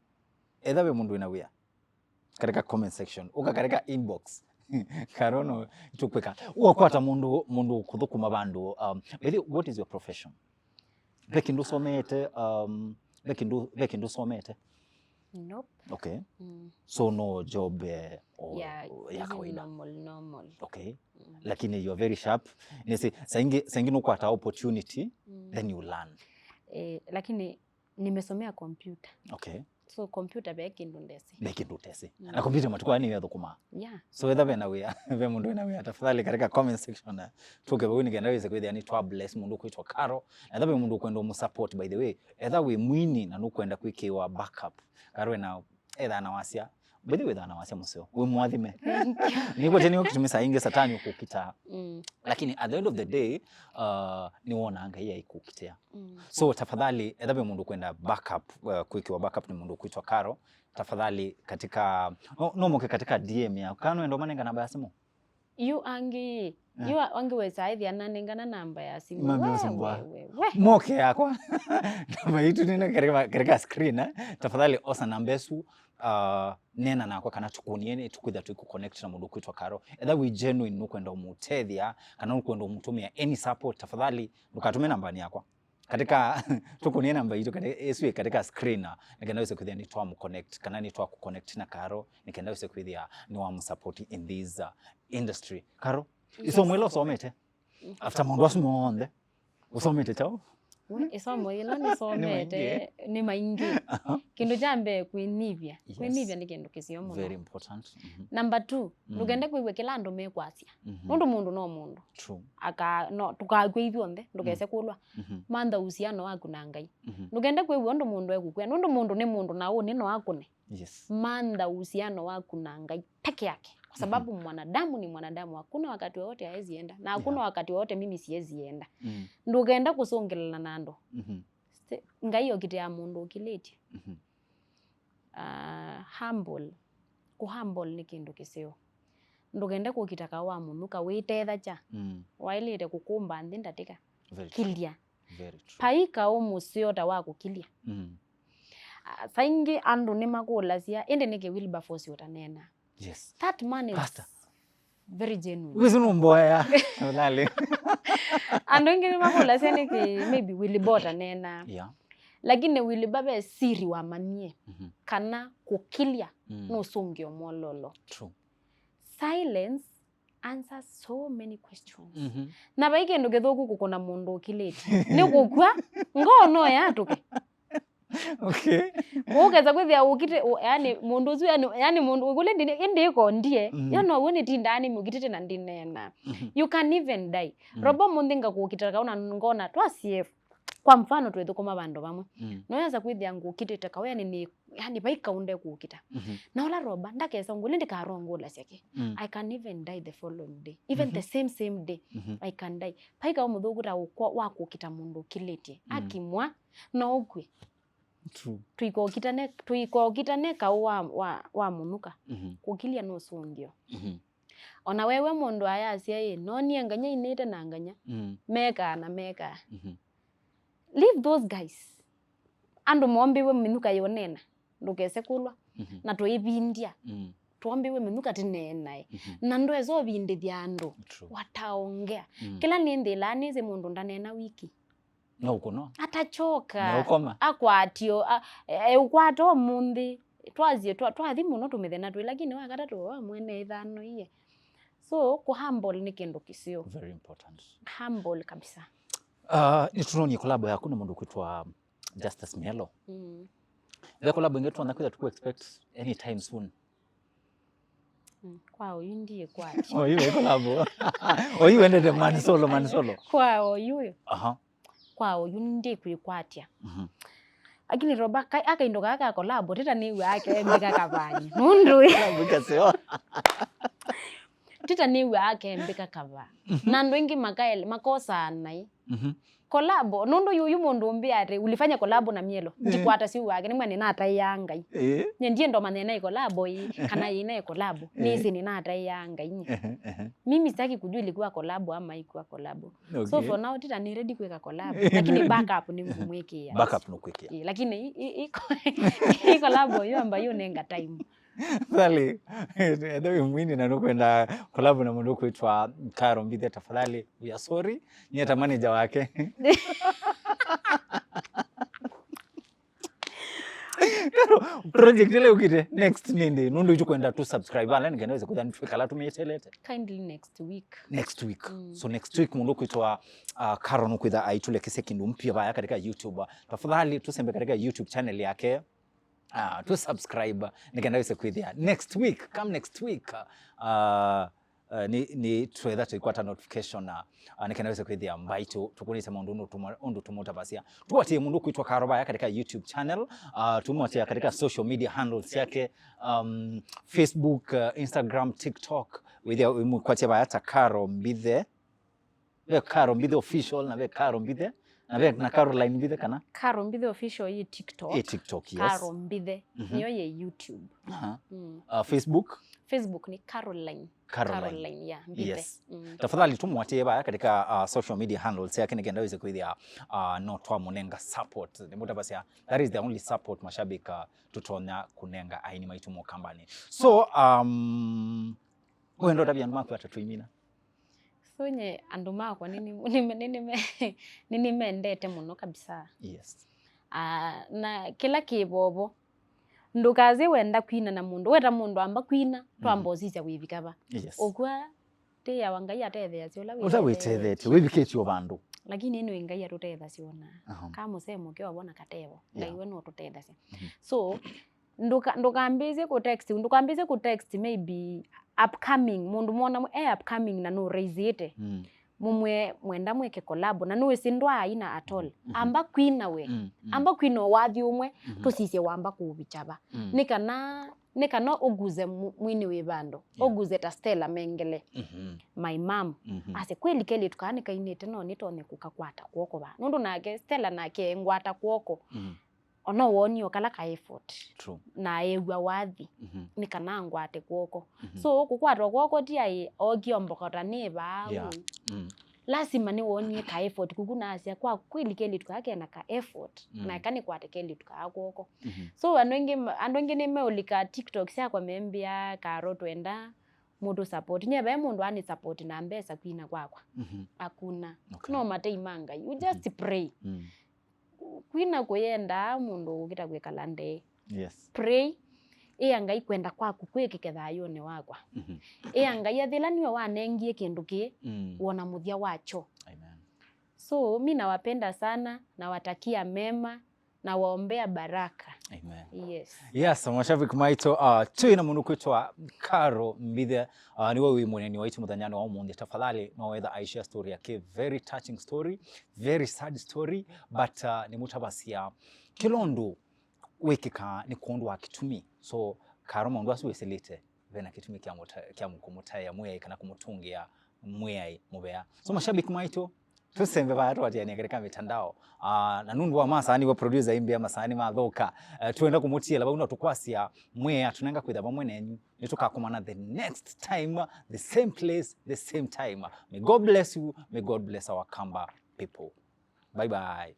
Etha we mũndũ wĩna wĩa. Katika comment section. Ũka katika inbox. Karo no tũkwĩka. Ũkwata mũndũ, mũndũ kũthũkũma vandũ. Um, by the way, what is your profession? Ve kĩndũ ũsomete, um, ve kĩndũ, ve kĩndũ ũsomete? Nope. Okay. Mm. So no job, eh, o, yeah, ya easy kawaida. Normal, normal. Okay. Mm. Lakini you're very sharp. Nĩsĩ, saa ingĩ, saa ingĩ nũkwata opportunity, mm, then you learn. Eh, lakini nimesomea computer. Okay. So computer ve kĩndũ ndesĩ. Ve kĩndũ ũtesĩ. Mm. Na computer matukũ aya nĩyo ĩthũkũmaa. Yeah. So etha ve na wĩa, ve mũndũ wĩna wĩa, tafadhali katika comment section, eh, tũke vau nĩkenda wĩse kwĩthĩa nĩ twa bless mũndũ kwĩtwa Karo. Na etha ve mũndũ ũkwenda ũmũsupport, by the way, etha wĩ mwini na nũkwenda kwĩkĩwa backup, Karo ena, etha na wasya. By the way, etha na wasya mũseo. Wĩ mwathime. Thank you. Nĩkwete nĩyo kĩtumi saa ingĩ satani ũkũkita. Mm. Lakini at the end of the day, uh, nĩwona Ngai aikũkitia. Mm. So tafadhali, etha ve mũndũ kwenda backup, uh, kwĩkĩwa backup nĩ mũndũ kwĩtwa Karo, tafadhali katika, no, no moke katika D M ya, kana no enda ũmanenga namba ya simu? Yu angĩ, eh, yu a-, angĩ wesa ethĩa nanengana namba ya simu. Mami we, ũsumbua. We, we, we. Moke yakwa. Namba itu nene katika, katika screen, eh? Tafadhali osa namba ĩsu, uh, nena nakwa kana tũkũnie nĩ tũkwĩtha tũikũconnect na mũndũ kwĩtwa Karo. Etha wĩ genuine nũkwenda ũmũtethya, kana nũkwenda ũmũtũmĩa any support, tafadhali ndũkatũme namba yakwa. Katika, tũkũnie namba itũ, katika, ĩsu ĩ katika screen, na nĩkenda wĩse kwĩthĩa nĩtwamũconnect, kana nĩtwakũconnect na Karo, nĩkenda wĩse kwĩthĩa nĩwamũsupport in this, uh, industry. Karo, yes, ĩsomo ĩla ũsomete? Mm. After maũndũ asu monthe, ũsomete kyaũ? We, ĩsomo ĩla nĩsomete nĩ maingĩ. Nĩ maingĩ. Aha. Kĩndũ kya mbee, kwĩnyivya. Yes. Kwĩnyivya nĩ kĩndũ kĩseo mũno. Very important. Mhm. Number two, mm, ndũkende kwĩw'a kĩla andũ mekwasya. Mhm. Nũndũ mũndũ no mũndũ. True. Aka, no, tũkakw'a ithyothe, ndũkese, mm, kũlwa. Mhm. Mantha uhusiano waku na Ngai. Mhm. Ndũkende kwĩw'a ũndũ mũndũ ekũkwĩa, nũndũ mũndũ nĩ mũndũ na ũnĩ no akũne. Yes. Mantha uhusiano waku na Ngai peke yake, kwa sababu, mhm, mwanadamu ni mwanadamu, hakuna wakati wowote hawezi enda, na hakuna, yeah, wakati wowote mimi siwezi enda. Mm. Ndũkende kũsũngĩlana na andũ. Mhm. Sti-, Ngai okitĩaa mũndũ ũkilĩtye. Mhm. Ah, humble. Kũ humble nĩ kĩndũ kĩseo. Ndũkende kũkita kaũ wa mũnuka wĩtethakya. Mm. Waĩlĩte kũkũmba nthĩ ndatĩka. Very true. Kilya. Very true. Vai kaũ mũseo ta wa kũkilya. Mm. Ah, saa ingĩ andũ nĩmakũlasya, "Ĩndĩ nĩkĩ Wilberforce ũtaneena?" Yes. That man is, Pastor, very genuine. Wĩsĩ nũmboya. Tafadhali. Andũ aingĩ nĩmakũlasya nĩkĩ maybe Willy Bo ũtaneena. Yeah. Lakini Willy Bo ve siri wamanyie, mhm, kana kũkilya, mm, nũsũngĩo mwololo. True. Silence answers so many questions. Mhm. Na vai kĩndũ kĩthũku kũkũna mũndũ ũkilĩtye. Nĩ kũkw'a, ngoo no yatũke. Okay. Ũkesa kwĩthĩa ũkite, ũ-, yani, mũndũ ũsu, yani, yani, mũndũ ũkũlĩ ndĩ, ĩndĩ ĩkondie, mhm, yo no wĩ nĩtindaa nĩmũkitĩte na ndineena. Mhm. You can even die. Mhm. Robo mũnthĩ ngakũkita kaũ na ngona, twa C F. Kwa mfano, twĩthũkũma vandũ vamwe. Mm. Noyasa kwĩthĩa ngũkitĩte kaũ, yani nĩ, yani vai kaũ ndekũkita. Mhm. Na ũla Roba, ndakesa ngũlĩ ndikarongũlasya kĩ. Mm. I can even die the following day. Even the Mhm. same, same day, Mhm. I can die. Vai kaũ mũthũku ta ũkwa wa kũkita mũndũ ũkilĩtye. Mm. Akimwa, no ũkw'e. True. Tũikokitane, tũikokitane kaũ wa, wa, wa mũnuka. Mhm. Kũkilya nũsũngĩo. Mhm. Ona wewe mũndũ ayasya ĩ, nonie nganya inĩte na nganya. Mm. Mekaa na mekaa. Mhm. Leave those guys. Andũ mombĩwe mĩnuka yũnena, ndũkese kũlwa. Mhm. Na tũivindya. Mm. Twombĩwe mĩnuka tĩneenae. Mhm. Na ndwesa ũvindĩthya andũ. True. Wataongea. Mm. Kĩla nĩnthĩlaa nĩsĩ mũndũ ndaneena wiki. No ũkũnwa. Atachoka. No ũkoma. Akwatio, a-, e-, ũkwata ũmũnthĩ. Twasie, twa-, twathi mũno tũmĩthenya twĩ, lakini wa katatũ, wa mwene ithano iye. So, kũ humble nĩ kĩndũ kĩseo. Very important. Humble kabisa. Uh, nĩtũnonie collab yaku na mũndũ kwĩtwa Justus Mielo. Mm. Ve collab ĩngĩ tũtonya kwĩtha tũkũ expect anytime soon? Mm, kwa oyu ndiĩ kwati. Oyu ve collab. Oyu wendete man solo, man solo. Kwa oyu ũyũ. Aha. Kwa oyu ndikwĩkwatya. Mhm. Lakini Roba, ka-, akaindo kaa ka collab, tita nĩw'aa kembĩka kavaa. Nũndũ ĩ. Collab kaseo. Tita nĩw'aa kembĩka kavaa. Mhm. Na andũ aingĩ makaele-, makosaa naĩ. Mhm. Collab, nũndũ yu, yu mũndũ ũmbĩa atĩ, "Ulifanya collab na Mielo." Eh. Ndikwata syũ wake, nĩmwe nĩnataĩaa Ngai. Eh. Nye ndiĩ ndomanya naĩ collab ĩ, kana yĩ naĩ collab. Eh. Nĩsĩ nĩnataĩaa Ngai nye. Ehe, ehe. Mimi sitaki kujua ilikuwa collab ama haikuwa collab. So Okay. for now, tita nĩ ready kwĩka collab. Lakini backup nĩngũmwĩkĩa. Backup nũkwĩkĩa. Eh, lakini i, i, i, i collab yu amba yu nenga time. Tafadhali, ethĩwa wĩ mwini na nũkwenda collab na mũndũ ũkwĩtwa Caro Mbithe, tafadhali, we are sorry. Nyie ta manager wake. Caro, project ĩla yũkĩte next nĩ ndĩ? Nũndũ ĩtũkwenda tũ subscribe ala nĩkenda wĩse kwĩtha nĩtwĩkala tũmĩetelete. Kindly next week. Next week. Mm. So next week mũndũ ũkwĩtwa, uh, Caro nũkwĩtha aitũlekesya kĩndũ mpya vaya katika YouTube. Tafadhali tusembe katika YouTube channel yake. Ah, tu subscribe nĩkenda wĩse kwĩthĩa next week, come next week. Ah, ah, nĩ, nĩ twetha tũikwata notification, ah, ah, nĩkenda wĩse kwĩthĩa mbaitũ tũkũnĩte maũndũ ũndũ tũmo-, ũndũ tũmũtavasya. Tũkwatie mũndũ kwĩtwa Caro vaya katika YouTube channel, ah, tũmwatia katika social media handles yake, um, Facebook, uh, Instagram, TikTok. Wĩthĩa wĩmũkwatia vaya ta Caro Mbithe. Ve Caro Mbithe Official, na ve Caro Mbithe, na ve na Caroline Mbithe kana? Caro Mbithe Official yĩ TikTok. Yĩ TikTok, yes. Caro Mbithe, mhm, nĩyo yĩ YouTube. Aha. Mm. Uh, Facebook? Facebook nĩ Caroline. Caroline. Caroline, yeah, Mbithe. Yes. Mm. Tafadhali tũmwatie vaya katika, uh, social media handles yake nĩkenda wĩse kwĩthĩa, uh, no twamũnenga support. Nĩmũtavasya, that is the only support mashabiki, uh, tũtonya kũnenga aini maitũ mũkambani. So, um, wendo tavya andũ maku atatũ imina. So nye andũ makwa nĩnĩ-, nĩnĩ-, nĩnĩme-, nĩnĩmendete mũno kabisa. Yes. Ah, na kĩla kĩ vovo, ndũkasye wenda kwina na mũndũ. Weta mũndũ amba kwina, twamba, mhm, ũsisya wĩvika va. Yes. Ũkw'a tĩawa Ngai atetheasya ũla ũla wĩtetheetye, wĩvikĩtye o vandũ. Lakini nĩ Ngai atũtethasya ona. Aha. Ka mũsemo ke wavona katevo. Ngai, yeah, we no ũtũtethasya. Mhm. So, Ndũka-, ndũkambĩĩsye kũ text, ndũkambĩĩsye kũ text maybe upcoming, mũndũ mwona e upcoming na nũraisĩte. Mm. Mũmwĩe mwenda mwĩke collab, na nũĩsĩ ndwaaina at all. Mhm. Amba kwina we. Mm, mm. Amba kwina o wathi ũmwe, mhm, tũsisye wamba kũũvikya va. Mm. Nĩ kana, nĩ kana ũguze mu-, mwini wĩ vandũ. Yeah. Ũguze ta Stella Mengele. Mhm. My mom. Mhm. Ase, "Kweli kelĩtu kaa nĩkainĩte no nĩtonye kũkakwata kw'oko va?" Nũndũ nake, Stella nake ngwata kw'oko. Mhm. Ona wonie o kala ka effort. True. Na eew'a wathi, mhm, nĩ kana angwate kw'oko. Mhm. So, kũkwatwa kw'oko ti aĩ ookie omboka ta nĩ vaa. Yeah. Ũu. Mm. Lasima nĩwonie ka effort kuku na asya, "Kwa kweli kelĩtu kaa kena ka effort, mm, na eka nĩkwate kelĩtu kaa kw'oko." Mhm. So, andũ aingĩ ma-, andũ aingĩ nĩmeũlika TikTok syakwa membĩa, "Caro, twenda mũtũ support." Nye ve mũndũ ani support na mbesa kwina kwakwa. Mhm. Hakuna. Okay. No matei ma Ngai. You just, mm-hmm, pray. Mm. Kwina kũyendaa mũndũ ũkĩta kwĩkala ndee. Yes. Pray. Ĩa Ngai kwenda kwaku kwĩkĩke thayũnĩ wakwa. Mhm. Ĩa Ngai athĩla nĩwe wanengie kĩndũ kĩĩ, mm, wona mũthya wakyo. Amen. So, mi nawapenda sana, nawatakia mema, Nawaombea baraka. Amen. Yes. Yes, mashabiki maitũ, uh, twĩ na mũndũ kwĩtwa Caro Mbithe, uh, nĩwe wĩ mũneni waitũ mũthenyanĩ wa ũmũnthĩ. Tafadhali no wetha aishare story yake, very touching story, very sad story, but uh, nĩ mũtavasya kĩla ũndũ wĩkĩkaa nĩ kwondũ wa kĩtumi. So Caro, maũndũ asu wĩsĩlĩte vena kĩtumi kya mũta- kya kũmũtaĩa Mwĩai kana kũmũtũngĩa Mwĩai mũvea. So mashabiki maitũ, tũsembe vaa tũatĩanĩa katika mitandao. Uh, na nũndũ wa masaa nĩwe producer imbĩa masaa nĩmathũka. Uh, twenda kũmũtiĩla vau no tũkwasya Mwĩai atũnenga kwĩtha vamwe nenyu. Nĩtũkakomana the next time, the same place, the same time. May God bless you, may God bless our Kamba people. Bye bye.